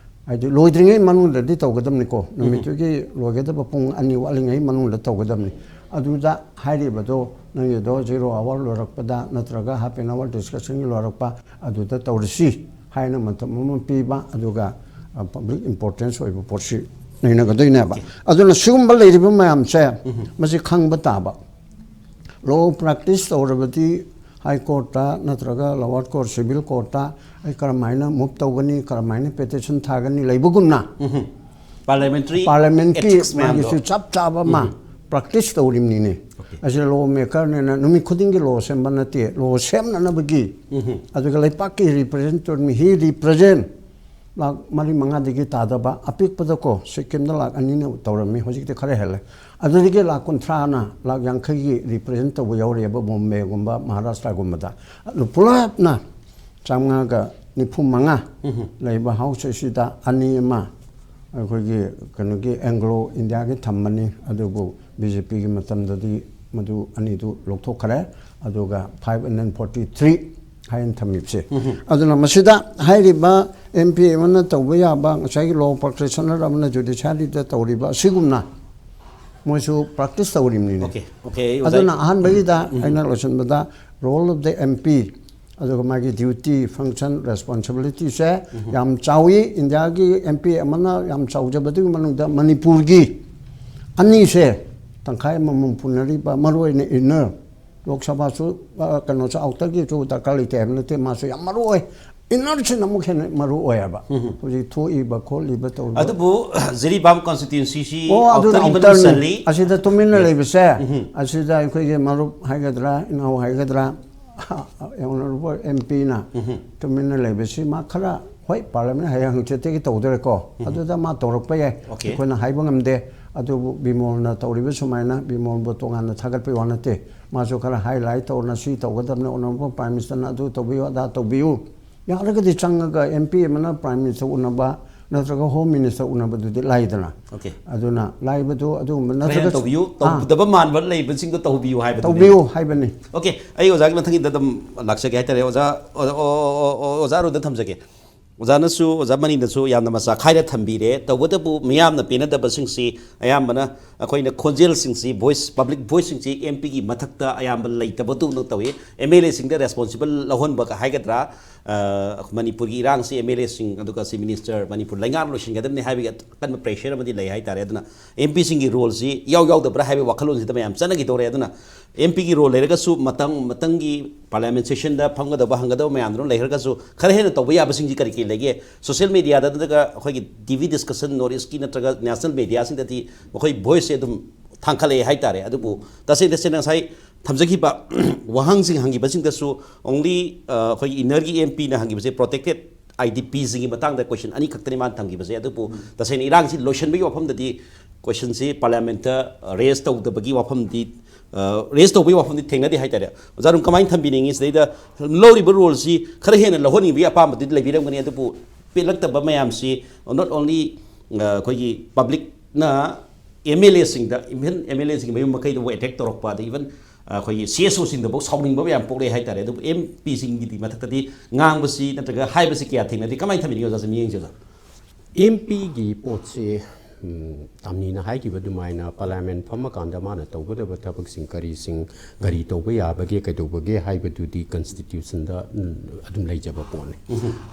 ꯍꯥꯏꯗꯤ ꯂꯣꯏꯗ꯭ꯔꯤꯉꯩ ꯃꯅꯨꯡꯗꯗꯤ ꯇꯧꯒꯗꯕꯅꯤꯀꯣ, ꯅꯨꯃꯤꯠꯇꯨꯒꯤ ꯂꯣꯏꯒꯗꯕ ꯄꯨꯡ ꯑꯅꯤ ꯋꯥꯠꯂꯤꯉꯩ ꯃꯅꯨꯡꯗ ꯇꯧꯒꯗꯕꯅꯤ꯫ ꯑꯗꯨꯗ ꯍꯥꯏꯔꯤꯕꯗꯣ ꯅꯪꯒꯤꯗꯣ zero hour ꯂꯣꯏꯔꯛꯄꯗ ꯅꯠꯇ꯭ꯔꯒ half an hour discussionꯒꯤ ꯂꯣꯏꯔꯛꯄ ꯑꯗꯨꯗ ꯇꯧꯔꯁꯤ ꯍꯥꯏꯅ ꯃꯇꯝ ꯑꯃ ꯄꯤꯕ, ꯑꯗꯨꯒ ꯄꯕ꯭ꯂꯤꯛ ꯏꯝꯄꯣꯔꯇꯦꯟꯁ ꯑꯣꯏꯕ ꯄꯣꯠꯁꯤ ꯅꯩꯅꯒꯗꯣꯏꯅꯦꯕ꯫ ꯑꯗꯨꯅ ꯁꯤꯒꯨꯝꯕ ꯂꯩꯔꯤꯕ ꯃꯌꯥꯝꯁꯦ ꯃꯁꯤ ꯈꯪꯕ ꯇꯥꯕ꯫ ꯂꯣ ꯄ꯭ꯔꯦꯛꯇꯤꯁ ꯇꯧꯔꯕꯗꯤ ꯍꯥꯏ ꯀꯣꯔꯠꯇ ꯅꯠꯇ꯭ꯔꯒ ꯂꯣꯋꯔ ꯀꯣꯔꯠ, ꯁꯤꯚꯤꯜ ꯀꯣꯔꯠꯇ ꯑꯩ ꯀꯔꯝꯍꯥꯏꯅ ꯃꯨꯚ ꯇꯧꯒꯅꯤ, ꯀꯔꯝꯍꯥꯏꯅ ꯄꯦꯇꯤꯁꯟ ꯊꯥꯒꯅꯤ ꯂꯩꯕꯒꯨꯝꯅ, ꯄꯥꯔꯂꯤꯌꯥꯃꯦꯟꯇꯔꯤ ꯄꯥꯔꯂꯤꯌꯥꯃꯦꯟꯀꯤ ꯑꯦꯊꯤꯛꯁ ꯃꯥꯒꯤꯁꯨ ꯃꯌꯥꯝꯗꯣ꯫ ꯆꯞ ꯆꯥꯕ ꯑꯃ ꯄ꯭ꯔꯦꯛꯇꯤꯁ ꯇꯧꯔꯤꯕꯅꯤꯅꯦ꯫ ꯑꯁꯤ ꯂꯣ ꯃꯦꯀꯔꯅꯦꯅ ꯅꯨꯃꯤꯠ ꯈꯨꯗꯤꯡꯒꯤ ꯂꯣ ꯁꯦꯝꯕ ꯅꯠꯇꯦ, ꯂꯣ ꯁꯦꯝꯅꯅꯕꯒꯤ꯫ ꯑꯗꯨꯒ ꯂꯩꯄꯥꯛꯀꯤ ꯔꯤꯄ꯭ꯔꯖꯦꯟꯇꯦꯇꯤꯚ, ꯍꯤ ꯔꯤꯄ꯭ꯔꯖꯦꯟ ꯂꯥꯛ ꯃꯔꯤ ꯃꯉꯥꯗꯒꯤ ꯇꯥꯗꯕ, ꯑꯄꯤꯛꯄꯗꯀꯣ ꯁꯤꯛꯀꯤꯝꯗ ꯂꯥꯛ ꯑꯅꯤꯅ ꯇꯧꯔꯝꯃꯤ, ꯍꯧꯖꯤꯛꯇꯤ ꯈꯔ ꯍꯦꯜꯂꯦ꯫ ꯑꯗꯨꯗꯒꯤ ꯂꯥꯛ ꯀꯨꯟꯊ꯭ꯔꯥꯅ, ꯂꯥꯛ ꯌꯥꯡꯈꯩꯒꯤ ꯔꯤꯄ꯭ꯔꯖꯦꯟ ꯇꯧꯕ ꯌꯧꯔꯤꯑꯕ ꯕꯣꯝꯕꯦꯒꯨꯝꯕ ꯃꯍꯥꯔꯥꯁꯇ꯭ꯔꯥꯒꯨꯝꯕꯗ꯫ ꯑꯗꯨ ꯄꯨꯂꯞꯅ ꯆꯥꯝꯃꯉꯥꯒ ꯅꯤꯐꯨ ꯃꯉꯥ ꯂꯩꯕ ꯍꯥꯎꯁ ꯑꯁꯤꯗ ꯑꯅꯤ ꯑꯃ ꯑꯩꯈꯣꯏꯒꯤ ꯀꯩꯅꯣꯒꯤ ꯑꯦꯡꯒ꯭ꯂꯣ ꯏꯟꯗꯤꯌꯥꯒꯤ ꯊꯝꯕꯅꯤ, ꯑꯗꯨꯕꯨ ꯕꯤ ꯖꯦ ꯄꯤꯒꯤ ꯃꯇꯝꯗꯗꯤ ꯃꯗꯨ ꯑꯅꯤꯗꯨ ꯂꯧꯊꯣꯛꯈ꯭ꯔꯦ, ꯑꯗꯨꯒ five hundred forty three ꯍꯥꯏꯅ ꯊꯝꯃꯤꯕꯁꯦ꯫ ꯑꯗꯨꯅ ꯃꯁꯤꯗ ꯍꯥꯏꯔꯤꯕ ꯑꯦꯝ ꯄꯤ ꯑꯃꯅ ꯇꯧꯕ ꯌꯥꯕ, ꯉꯁꯥꯏꯒꯤ ꯂꯣ ꯄ꯭ꯔꯦꯛꯇꯤꯁꯅꯔ ꯑꯃꯅ ꯖꯨꯗꯤꯁꯤꯌꯥꯔꯤꯗ ꯇꯧꯔꯤꯕ ꯑꯁꯤꯒꯨꯝꯅ ꯃꯣꯏꯁꯨ ꯄ꯭ꯔꯦꯛꯇꯤꯁ ꯇꯧꯔꯤꯕꯅꯤꯅꯦ꯫ ꯑꯣꯀꯦ, ꯑꯣꯀꯦ, ꯑꯣꯖꯥ꯫ ꯑꯗꯨꯅ ꯑꯍꯥꯟꯕꯒꯤꯗ ꯑꯩꯅ ꯂꯣꯏꯁꯤꯟꯕꯗ, role of the M P, ꯑꯗꯨꯒ ꯃꯥꯒꯤ ꯗ꯭ꯌꯨꯇꯤ, ꯐꯪꯁꯟ, ꯔꯦꯁꯄꯣꯟꯁꯤꯕꯤꯂꯤꯇꯤꯁꯦ ꯌꯥꯝ ꯆꯥꯎꯏ꯫ ꯏꯟꯗꯤꯌꯥꯒꯤ ꯑꯦꯝ ꯄꯤ ꯑꯃꯅ ꯌꯥꯝ ꯆꯥꯎꯖꯕꯗꯨꯒꯤ ꯃꯅꯨꯡꯗ ꯃꯅꯤꯄꯨꯔꯒꯤ ꯑꯅꯤꯁꯦ ꯇꯪꯈꯥꯏ ꯑꯃꯃꯝ ꯄꯨꯅꯔꯤꯕ, ꯃꯔꯨꯑꯣꯏꯅ ꯏꯟꯅꯔ, ꯂꯣꯛ ꯁꯚꯥꯁꯨ, ꯑ, ꯀꯩꯅꯣꯁꯨ, ꯑꯥꯎꯇꯔꯒꯤꯁꯨ ꯗꯔꯀꯥꯔ ꯂꯩꯇꯦ ꯍꯥꯏꯕ ꯅꯠꯇꯦ, ꯃꯥꯁꯨ ꯌꯥꯝ ꯃꯔꯨ ꯑꯣꯏ꯫ ꯏꯟꯅꯔꯁꯤꯅ ꯑꯃꯨꯛ ꯍꯦꯟꯅ ꯃꯔꯨ ꯑꯣꯏ ꯍꯥꯏꯕ꯫ ꯍꯧꯖꯤꯛ ꯊꯣꯛꯏꯕ ꯈꯣꯠꯂꯤꯕ ꯇꯧꯔꯤꯕ꯫ ꯑꯗꯨꯕꯨ ꯖꯤꯔꯤꯕꯥꯝ ꯀꯟꯁꯇꯤꯇ꯭ꯌꯨꯟꯁꯤꯁꯤ ꯑꯣ, ꯑꯗꯨꯅ ꯑꯥꯎꯇꯔꯒꯤ ꯃꯅꯨꯡ ꯑꯥꯎꯇꯔꯅꯤ꯫ ꯆꯜꯂꯤ꯫ ꯑꯁꯤꯗ ꯇꯨꯃꯤꯟꯅ Yes. ꯂꯩꯕꯁꯦ, ꯑꯁꯤꯗ ꯑꯩꯈꯣꯏꯒꯤ ꯃꯔꯨꯞ ꯍꯥꯏꯒꯗ꯭ꯔꯥ, ꯏꯅꯥꯎ ꯍꯥꯏꯒꯗ꯭ꯔꯥ, ꯑꯣꯅꯔꯦꯕꯜ ꯑꯦꯝ ꯄꯤꯅ ꯇꯨꯃꯤꯟꯅ ꯂꯩꯕꯁꯤ ꯃꯥ ꯈꯔ, ꯍꯣꯏ, ꯄꯥꯔꯂꯤꯌꯥꯃꯦꯟ ꯍꯌꯦꯡ ꯍꯪꯆꯤꯠꯇꯒꯤ ꯇꯧꯗꯣꯔꯦꯀꯣ, ꯑꯗꯨꯗ ꯃꯥ ꯇꯧꯔꯛꯄ ꯌꯥꯏ, Okay. ꯑꯩꯈꯣꯏꯅ ꯍꯥꯏꯕ ꯉꯝꯗꯦ꯫ ꯑꯗꯨꯕꯨ ꯕꯤꯃꯣꯜꯅ ꯇꯧꯔꯤꯕ ꯁꯨꯃꯥꯏꯅ, ꯕꯤꯃꯣꯜꯕꯨ ꯇꯣꯉꯥꯟꯅ ꯊꯥꯒꯠꯄꯒꯤ ꯋꯥ ꯅꯠꯇꯦ, ꯃꯥꯁꯨ ꯈꯔ ꯍꯥꯏꯂꯥꯏꯠ ꯇꯧꯔꯅ ꯁꯤ ꯇꯧꯒꯗꯕꯅꯤ, ꯑꯣꯅꯔꯦꯕꯜ ꯄ꯭ꯔꯥꯏꯝ ꯃꯤꯅꯤꯁꯇꯔꯅ ꯑꯗꯨ ꯇꯧꯕꯤꯌꯨ, ꯑꯗꯥ ꯇꯧꯕꯤꯌꯨ꯫ ꯌꯥꯔꯒꯗꯤ ꯆꯪꯉꯒ ꯑꯦꯝ ꯄꯤ ꯑꯃꯅ ꯄ꯭ꯔꯥꯏꯝ ꯃꯤꯅꯤꯁꯇꯔ ꯎꯅꯕ ꯅꯠꯇ꯭ꯔꯒ ꯍꯣꯝ ꯃꯤꯅꯤꯁꯇꯔ ꯎꯅꯕꯗꯨꯗꯤ ꯂꯥꯏꯗꯅ꯫ Okay. ꯑꯗꯨꯅ ꯂꯥꯏꯕꯗꯨ ꯑꯗꯨꯒꯨꯝꯕ ꯈꯔ ꯍꯦꯟꯅ ꯅꯠꯇ꯭ꯔꯒ ꯇꯧꯕꯤꯌꯨ, ꯑꯥ, ꯇꯧꯗꯕ ꯃꯥꯟꯕ ꯂꯩꯕꯁꯤꯡꯗꯣ ꯇꯧꯕꯤꯌꯨ ꯍꯥꯏꯕꯗꯨꯅꯤ꯫ ꯇꯧꯕꯤꯌꯨ ꯍꯥꯏꯕꯅꯤ꯫ ꯑꯣꯀꯦ, ꯑꯩ ꯑꯣꯖꯥꯒꯤ ꯃꯊꯪꯒꯤꯗ ꯑꯗꯨꯝ ꯂꯥꯛꯆꯒꯦ ꯍꯥꯏꯇꯥꯔꯦ꯫ ꯑꯣꯖꯥ, ꯑꯣ, ꯑꯣ, ꯑꯣ, ꯑꯣ, ꯑꯣꯖꯥ ꯑꯔꯨꯗ ꯊꯝꯖꯒꯦ꯫ ꯑꯣꯖꯥꯅꯁꯨ, ꯑꯣꯖꯥ ꯃꯅꯤꯅꯁꯨ ꯌꯥꯝꯅ ꯃꯆꯥ ꯈꯥꯏꯅ ꯊꯝꯕꯤꯔꯦ꯫ ꯇꯧꯕꯇꯕꯨ ꯃꯤꯌꯥꯝꯅ ꯄꯦꯟꯅꯗꯕꯁꯤꯡꯁꯤ ꯑꯌꯥꯝꯕꯅ ꯑꯩꯈꯣꯏꯅ ꯈꯣꯟꯖꯦꯜꯁꯤꯡꯁꯤ, voice, public voiceꯁꯤꯡꯁꯤ M Pꯒꯤ ꯃꯊꯛꯇ ꯑꯌꯥꯝꯕ ꯂꯩꯇꯕꯗꯧꯅ ꯇꯧꯏ꯫ M L Aꯁꯤꯡꯗ responsible ꯂꯧꯍꯟꯕ ꯍꯥꯏꯒꯗ꯭ꯔꯥ, ꯑ, ꯃꯅꯤꯄꯨꯔꯒꯤ ꯏꯔꯥꯡꯁꯤ M L Aꯁꯤꯡ ꯑꯗꯨꯒ Chief Minister, ꯃꯅꯤꯄꯨꯔ ꯂꯩꯉꯥꯛꯅ ꯂꯣꯏꯁꯤꯟꯒꯗꯕꯅꯤ ꯍꯥꯏꯕꯒꯤ ꯑꯀꯟꯕ pressure ꯑꯃꯗꯤ ꯂꯩ ꯍꯥꯏꯇꯥꯔꯦ꯫ ꯑꯗꯨꯅ M Pꯁꯤꯡꯒꯤ roleꯁꯤ ꯌꯥꯎ ꯌꯥꯎꯗꯕ꯭ꯔꯥ ꯍꯥꯏꯕꯒꯤ ꯋꯥꯈꯜꯂꯣꯟꯁꯤꯗ ꯃꯌꯥꯝ ꯆꯠꯅꯈꯤꯗꯧꯔꯦ꯫ ꯑꯗꯨꯅ M Pꯒꯤ role ꯂꯩꯔꯒꯁꯨ, ꯃꯇꯝ ꯃꯊꯪꯒꯤ parliament sessionꯗ ꯐꯝꯒꯗꯕ ꯍꯪꯒꯗꯕ ꯃꯌꯥꯝꯗꯨꯅ ꯂꯩꯈ꯭ꯔꯒꯁꯨ, ꯈꯔ ꯍꯦꯟꯅ ꯇꯧꯕ ꯌꯥꯕꯁꯤꯡꯁꯤ ꯀꯔꯤ ꯀꯔꯤ ꯂꯩꯒꯦ? Social mediaꯗ ꯅꯠꯇ꯭ꯔꯒ ꯑꯩꯈꯣꯏꯒꯤ T V discussion, North Eastꯀꯤ ꯅꯠꯇ꯭ꯔꯒ national mediaꯁꯤꯡꯗꯗꯤ ꯃꯈꯣꯏ voiceꯁꯦ ꯑꯗꯨꯝ ꯊꯥꯡꯒꯠꯂꯛꯑꯦ ꯍꯥꯏꯇꯥꯔꯦ꯫ ꯑꯗꯨꯕꯨ ꯇꯁꯦꯡ ꯇꯁꯦꯡꯅ ꯉꯁꯥꯏ ꯊꯝꯖꯈꯤꯕ ꯋꯥꯍꯪꯁꯤꯡ ꯍꯪꯈꯤꯕꯁꯤꯡꯗꯁꯨ only, ꯑ, ꯑꯩꯈꯣꯏꯒꯤ innerꯒꯤ M Pꯅ ꯍꯪꯈꯤꯕꯁꯦ protected I D Pꯁꯤꯡꯒꯤ ꯃꯇꯥꯡꯗ question ꯑꯅꯤꯈꯛꯇꯅꯤ ꯃꯥꯅ ꯊꯝꯈꯤꯕꯁꯦ꯫ ꯑꯗꯨꯕꯨ ꯇꯁꯦꯡꯅ ꯏꯔꯥꯡꯁꯤ ꯂꯣꯏꯁꯤꯟꯕꯒꯤ ꯋꯥꯐꯝꯗꯗꯤ questionꯁꯤ parliamentꯇ raise ꯇꯧꯗꯕꯒꯤ ꯋꯥꯐꯝꯗꯤ, ꯑ, raise ꯇꯧꯕꯒꯤ ꯋꯥꯐꯝꯗꯤ ꯊꯦꯡꯅꯗꯦ ꯍꯥꯏꯇꯥꯔꯦ꯫ ꯑꯣꯖꯥ, ꯑꯗꯨꯝ ꯀꯃꯥꯏꯅ ꯊꯝꯕꯤꯅꯤꯡꯉꯤ? ꯁꯤꯗꯩꯗ ꯂꯧꯔꯤꯕ roleꯁꯤ ꯈꯔ ꯍꯦꯟꯅ ꯂꯧꯍꯟꯅꯤꯡꯕꯒꯤ ꯑꯄꯥꯝꯕꯗꯤ ꯂꯩꯕꯤꯔꯝꯒꯅꯤ, ꯑꯗꯨꯕꯨ ꯄꯦꯜꯂꯛꯇꯕ ꯃꯌꯥꯝꯁꯤ not only, ꯑ, ꯑꯩꯈꯣꯏꯒꯤ publicꯅ M L Aꯁꯤꯡꯗ, even M L Aꯁꯤꯡꯒꯤ ꯃꯌꯨꯝ ꯃꯀꯩꯗꯕꯨ attack ꯇꯧꯔꯛꯄ, ꯑꯗ even ꯑꯩꯈꯣꯏꯒꯤ C S Oꯁꯤꯡꯗꯐꯥꯎ ꯁꯥꯎꯅꯤꯡꯕ ꯃꯌꯥꯝ ꯄꯣꯛꯂꯛꯑꯦ ꯍꯥꯏꯇꯥꯔꯦ꯫ ꯑꯗꯨꯕꯨ M Pꯁꯤꯡꯒꯤꯗꯤ ꯃꯊꯛꯇꯗꯤ ꯉꯥꯡꯕꯁꯤ ꯅꯠꯇ꯭ꯔꯒ ꯍꯥꯏꯕꯁꯤ ꯀꯌꯥ ꯊꯦꯡꯅꯗꯦ꯫ ꯀꯃꯥꯏꯅ ꯊꯝꯕꯤꯅꯤꯡꯉꯤ ꯑꯣꯖꯥꯁꯦ? ꯃꯤꯠꯌꯦꯡꯁꯦ ꯑꯣꯖꯥ꯫ M Pꯒꯤ ꯄꯣꯠꯁꯤ, ꯎꯝ, ꯇꯥꯃꯤꯅ ꯍꯥꯏꯈꯤꯕ ꯑꯗꯨꯃꯥꯏꯅ parliament ꯐꯝꯃꯀꯥꯟꯗ ꯃꯥꯅ ꯇꯧꯒꯗꯕ ꯊꯕꯛꯁꯤꯡ ꯀꯔꯤꯁꯤꯡ, ꯀꯔꯤ ꯇꯧꯕ ꯌꯥꯕꯒꯦ, ꯀꯩꯗꯧꯕꯒꯦ ꯍꯥꯏꯕꯗꯨꯗꯤ constitutionꯗ, ꯎꯝ, ꯑꯗꯨꯝ ꯂꯩꯖꯕ ꯄꯣꯠꯅꯤ꯫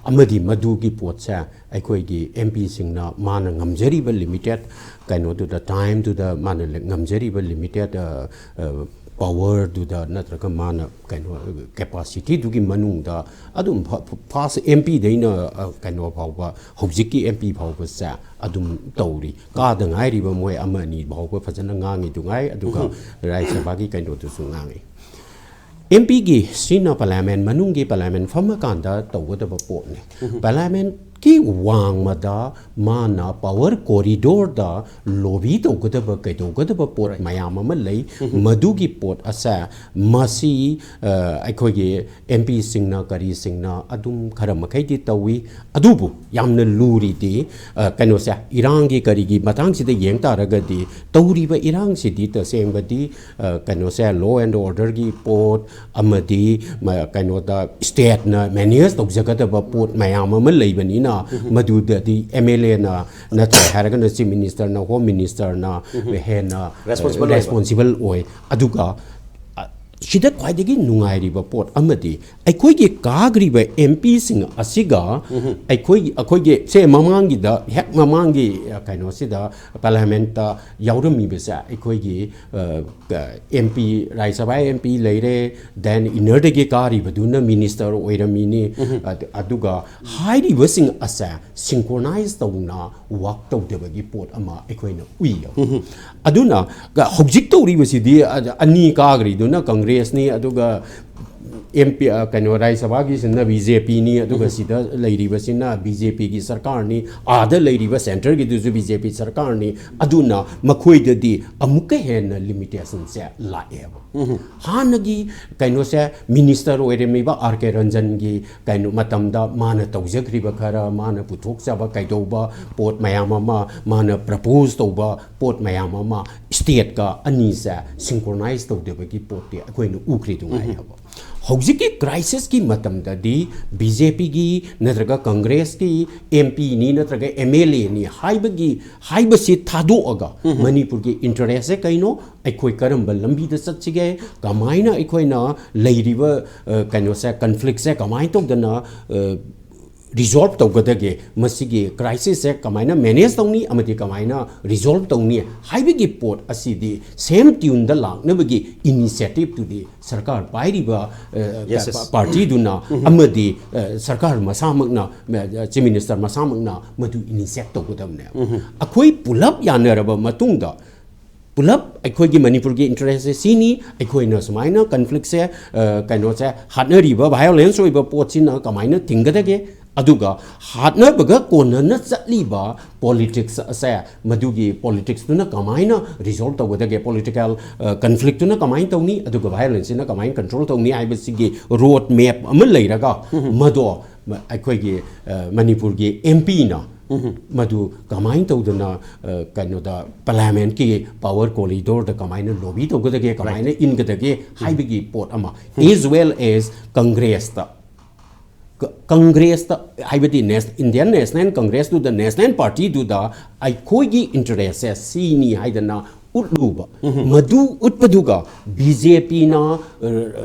ꯑꯃꯗꯤ ꯃꯗꯨꯒꯤ ꯄꯣꯠꯁꯦ ꯑꯩꯈꯣꯏꯒꯤ M Pꯁꯤꯡꯅ ꯃꯥꯅ ꯉꯝꯖꯔꯤꯕ limited ꯀꯩꯅꯣꯗꯨꯗ, timeꯗꯨꯗ ꯃꯥꯅ ꯂ-, ꯉꯝꯖꯔꯤꯕ limited, ꯑ, ꯑ, powerꯗꯨꯗ ꯅꯠꯇ꯭ꯔꯒ ꯃꯥꯅ ꯀꯩꯅꯣ capacityꯗꯨꯒꯤ ꯃꯅꯨꯡꯗ ꯑꯗꯨꯝ ꯐ-, first M Pꯗꯩꯅ, ꯑ, ꯀꯩꯅꯣ ꯐꯥꯎꯕ, ꯍꯧꯖꯤꯛꯀꯤ M P ꯐꯥꯎꯕꯁꯦ ꯑꯗꯨꯝ ꯇꯧꯔꯤ꯫ ꯀꯥꯗ ꯉꯥꯏꯔꯤꯕ ꯃꯣꯏ ꯑꯃ ꯑꯅꯤ ꯐꯥꯎꯕ ꯐꯖꯅ ꯉꯥꯡꯉꯤꯗꯨ ꯉꯥꯏ, ꯑꯗꯨꯒ ꯔꯥꯖ꯭ꯌ ꯁꯚꯥꯒꯤ ꯀꯩꯅꯣꯗꯨꯁꯨ ꯉꯥꯡꯉꯤ꯫ M Pꯒꯤ ꯁꯤꯅ parliament ꯃꯅꯨꯡꯒꯤ parliament ꯐꯝꯃꯀꯥꯟꯗ ꯇꯧꯒꯗꯕ ꯄꯣꯠꯅꯤ꯫ Parliament ꯀꯤ ꯋꯥꯡꯃꯗ ꯃꯥꯅ power corridorꯗ lobby ꯇꯧꯒꯗꯕ, ꯀꯩꯗꯧꯒꯗꯕ ꯄꯣꯠ ꯃꯌꯥꯝ ꯑꯃ ꯂꯩ꯫ ꯃꯗꯨꯒꯤ ꯄꯣꯠ ꯑꯁꯦ ꯃꯁꯤ, ꯑ, ꯑꯩꯈꯣꯏꯒꯤ M Pꯁꯤꯡꯅ, ꯀꯔꯤꯁꯤꯡꯅ ꯑꯗꯨꯝ ꯈꯔ ꯃꯈꯩꯗꯤ ꯇꯧꯏ꯫ ꯑꯗꯨꯕꯨ ꯌꯥꯝꯅ ꯂꯨꯔꯤꯗꯤ, ꯑ, ꯀꯩꯅꯣꯁꯦ, ꯏꯔꯥꯡꯒꯤ ꯀꯔꯤꯒꯤ ꯃꯇꯥꯡꯁꯤꯗ ꯌꯦꯡ ꯇꯥꯔꯒꯗꯤ, ꯇꯧꯔꯤꯕ ꯏꯔꯥꯡꯁꯤꯗꯤ ꯇꯁꯦꯡꯕꯗꯤ, ꯑ, ꯀꯩꯅꯣꯁꯦ, law and orderꯒꯤ ꯄꯣꯠ ꯑꯃꯗꯤ ꯃ-, ꯀꯩꯅꯣꯗ stateꯅ manage ꯇꯧꯖꯒꯗꯕ ꯄꯣꯠ ꯃꯌꯥꯝ ꯑꯃ ꯂꯩꯕꯅꯤꯅ, ꯃꯗꯨꯗꯗꯤ M L Aꯅ ꯅꯠꯇ꯭ꯔꯦ ꯍꯥꯏꯔꯒꯅ Chief Ministerꯅ, Home Ministerꯅ ꯍꯦꯟꯅ, ꯑ, responsible ꯑꯣꯏꯕ꯫ Responsible ꯑꯣꯏ꯫ ꯑꯗꯨꯒ, ꯑ, ꯁꯤꯗ ꯈ꯭ꯋꯥꯏꯗꯒꯤ ꯅꯨꯡꯉꯥꯏꯔꯤꯕ ꯄꯣꯠ ꯑꯃꯗꯤ ꯑꯩꯈꯣꯏꯒꯤ ꯀꯥꯈ꯭ꯔꯤꯕ M Pꯁꯤꯡ ꯑꯁꯤꯒ ꯑꯩꯈꯣꯏꯒꯤ, ꯑꯩꯈꯣꯏꯒꯤ ꯁꯦ ꯃꯃꯥꯡꯒꯤꯗ, ꯍꯦꯛ ꯃꯃꯥꯡꯒꯤ, ꯑ, ꯀꯩꯅꯣꯁꯤꯗ, Parliamentꯇ ꯌꯥꯎꯔꯝꯃꯤꯕꯁꯦ ꯑꯩꯈꯣꯏꯒꯤ, ꯑ, ꯀ-, M P, ꯔꯥꯖ꯭ꯌ ꯁꯚꯥ M P ꯂꯩꯔꯦ, then innerꯗꯒꯤ ꯀꯥꯔꯤꯕꯗꯨꯅ minister ꯑꯣꯏꯔꯝꯃꯤꯅꯤ꯫ ꯑꯗ-, ꯑꯗꯨꯒ ꯍꯥꯏꯔꯤꯕꯁꯤꯡ ꯑꯁꯦ synchronize ꯇꯧꯅ work ꯇꯧꯗꯕꯒꯤ ꯄꯣꯠ ꯑꯃ ꯑꯩꯈꯣꯏꯅ ꯎꯏ꯫ ꯑꯗꯨꯅ ꯀ-, ꯍꯧꯖꯤꯛ ꯇꯧꯔꯤꯕꯁꯤꯗꯤ ꯑ-, ꯑꯅꯤ ꯀꯥꯈ꯭ꯔꯤꯗꯨꯅ Congressꯅꯤ, ꯑꯗꯨꯒ M P, ꯑ, ꯀꯩꯅꯣ, ꯔꯥꯖ꯭ꯌ ꯁꯚꯥꯒꯤꯁꯤꯅ B J Pꯅꯤ, ꯑꯗꯨꯒ ꯁꯤꯗ ꯂꯩꯔꯤꯕꯁꯤꯅ B J Pꯒꯤ ꯁꯔꯀꯥꯔꯅꯤ, ꯑꯥꯗ ꯂꯩꯔꯤꯕ centreꯒꯤꯗꯨꯁꯨ B J P ꯁꯔꯀꯥꯔꯅꯤ꯫ ꯑꯗꯨꯅ ꯃꯈꯣꯏꯗꯗꯤ ꯑꯃꯨꯛꯀ ꯍꯦꯟꯅ limitationꯁꯦ ꯂꯥꯛꯑꯦꯕ꯫ ꯍꯥꯟꯅꯒꯤ ꯀꯩꯅꯣꯁꯦ, minister ꯑꯣꯏꯔꯝꯃꯤꯕ R K ꯔꯟꯖꯟꯒꯤ ꯀꯩꯅꯣ ꯃꯇꯝꯗ ꯃꯥꯅ ꯇꯧꯖꯈ꯭ꯔꯤꯕ ꯈꯔ, ꯃꯥꯅ ꯄꯨꯊꯣꯛꯆꯕ ꯀꯩꯗꯧꯕ ꯄꯣꯠ ꯃꯌꯥꯝ ꯑꯃ, ꯃꯥꯅ propose ꯇꯧꯕ ꯄꯣꯠ ꯃꯌꯥꯝ ꯑꯃ stateꯀ ꯑꯅꯤꯁꯦ synchronize ꯇꯧꯗꯕꯒꯤ ꯄꯣꯠꯇꯤ ꯑꯩꯈꯣꯏꯅ ꯎꯈ꯭ꯔꯤꯗꯨ ꯉꯥꯏꯔꯦꯕ꯫ ꯍꯧꯖꯤꯛꯀꯤ crisisꯀꯤ ꯃꯇꯝꯗꯗꯤ B J Pꯒꯤ ꯅꯠꯇ꯭ꯔꯒ Congressꯀꯤ M Pꯅꯤ ꯅꯠꯇ꯭ꯔꯒ M L Aꯅꯤ ꯍꯥꯏꯕꯒꯤ, ꯍꯥꯏꯕꯁꯤ ꯊꯥꯗꯣꯛꯑꯒ ꯃꯅꯤꯄꯨꯔꯒꯤ interestꯁꯦ ꯀꯩꯅꯣ, ꯑꯩꯈꯣꯏ ꯀꯔꯝꯕ ꯂꯝꯕꯤꯗ ꯆꯠꯁꯤꯒꯦ, ꯀꯃꯥꯏꯅ ꯑꯩꯈꯣꯏꯅ ꯂꯩꯔꯤꯕ, ꯑ, ꯀꯩꯅꯣꯁꯦ, conflictꯁꯦ ꯀꯃꯥꯏꯅ ꯇꯧꯗꯅ, ꯑ, resolve ꯇꯧꯒꯗꯒꯦ, ꯃꯁꯤꯒꯤ crisisꯁꯦ ꯀꯃꯥꯏꯅ manage ꯇꯧꯅꯤ ꯑꯃꯗꯤ ꯀꯃꯥꯏꯅ resolve ꯇꯧꯅꯤ ꯍꯥꯏꯕꯒꯤ ꯄꯣꯠ ꯑꯁꯤꯗꯤ same tuneꯗ ꯂꯥꯛꯅꯕꯒꯤ initiativeꯇꯨꯗꯤ ꯁꯔꯀꯥꯔ ꯄꯥꯏꯔꯤꯕ, ꯑ, Yes, yes. ꯄꯥꯔꯇꯤꯗꯨꯅ ꯑꯃꯗꯤ, ꯑ, ꯁꯔꯀꯥꯔ ꯃꯁꯥꯃꯛꯅ, ꯑ, Chief Minister ꯃꯁꯥꯃꯛꯅ ꯃꯗꯨ initiate ꯇꯧꯒꯗꯕꯅꯦ꯫ ꯑꯩꯈꯣꯏ ꯄꯨꯂꯞ ꯌꯥꯅꯔꯕ ꯃꯇꯨꯡꯗ ꯄꯨꯂꯞ ꯑꯩꯈꯣꯏꯒꯤ ꯃꯅꯤꯄꯨꯔꯒꯤ interestꯁꯦ ꯁꯤꯅꯤ, ꯑꯩꯈꯣꯏꯅ ꯁꯨꯃꯥꯏꯅ conflictꯁꯦ, ꯑ, ꯀꯩꯅꯣꯁꯦ, ꯍꯥꯠꯅꯔꯤꯕ violence ꯑꯣꯏꯕ ꯄꯣꯠꯁꯤꯅ ꯀꯃꯥꯏꯅ ꯊꯤꯡꯒꯗꯒꯦ, ꯑꯗꯨꯒ ꯍꯥꯠꯅꯕꯒ ꯀꯣꯟꯅꯅ ꯆꯠꯂꯤꯕ ꯄꯣꯂꯤꯇꯤꯛꯁ ꯑꯁꯦ, ꯃꯗꯨꯒꯤ ꯄꯣꯂꯤꯇꯤꯛꯁꯇꯨꯅ ꯀꯃꯥꯏꯅ ꯔꯤꯖꯣꯜꯕ ꯇꯧꯒꯗꯒꯦ, ꯄꯣꯂꯤꯇꯤꯀꯦꯜ ꯀꯟꯐ꯭ꯂꯤꯛꯇꯨꯅ ꯀꯃꯥꯏꯅ ꯇꯧꯅꯤ, ꯑꯗꯨꯒ ꯚꯥꯏꯑꯣꯂꯦꯟꯁꯁꯤꯅ ꯀꯃꯥꯏꯅ ꯀꯟꯇ꯭ꯔꯣꯜ ꯇꯧꯅꯤ ꯍꯥꯏꯕꯁꯤꯒꯤ ꯔꯣꯗ ꯃꯦꯞ ꯑꯃ ꯂꯩꯔꯒ, ꯃꯗꯣ ꯃ-, ꯑꯩꯈꯣꯏꯒꯤ, ꯑ, ꯃꯅꯤꯄꯨꯔꯒꯤ ꯑꯦꯝ ꯄꯤꯅ ꯃꯗꯨ ꯀꯃꯥꯏꯅ ꯇꯧꯗꯅ, ꯑ, ꯀꯩꯅꯣꯗ, ꯄꯥꯔꯂꯤꯌꯥꯃꯦꯟꯠꯀꯤ ꯄꯥꯋꯔ ꯀꯣꯔꯤꯗꯣꯔꯗ ꯀꯃꯥꯏꯅ ꯂꯣꯕꯤ ꯇꯧꯒꯗꯒꯦ, ꯀꯃꯥꯏꯅ ꯏꯟꯒꯗꯒꯦ ꯍꯥꯏꯕꯒꯤ ꯄꯣꯠ ꯑꯃ, ꯑꯦꯖ ꯋꯦꯜ ꯑꯦꯖ ꯀꯪꯒ꯭ꯔꯦꯁꯇ, ꯀ-, ꯀꯪꯒ꯭ꯔꯦꯁꯇ ꯍꯥꯏꯕꯗꯤ ꯅꯦꯁ-, ꯏꯟꯗꯤꯌꯟ ꯅꯦꯁꯅꯦꯜ ꯀꯪꯒ꯭ꯔꯦꯁꯇꯨꯗ, ꯅꯦꯁꯅꯦꯜ ꯄꯥꯔꯇꯤꯗꯨꯗ ꯑꯩꯈꯣꯏꯒꯤ ꯏꯟꯇꯔꯦꯁꯁꯦ ꯁꯤꯅꯤ ꯍꯥꯏꯗꯅ ꯎꯠꯂꯨꯕ꯫ ꯃꯗꯨ ꯎꯠꯄꯗꯨꯒ ꯕꯤ ꯖꯦ ꯄꯤꯅ, ꯑ,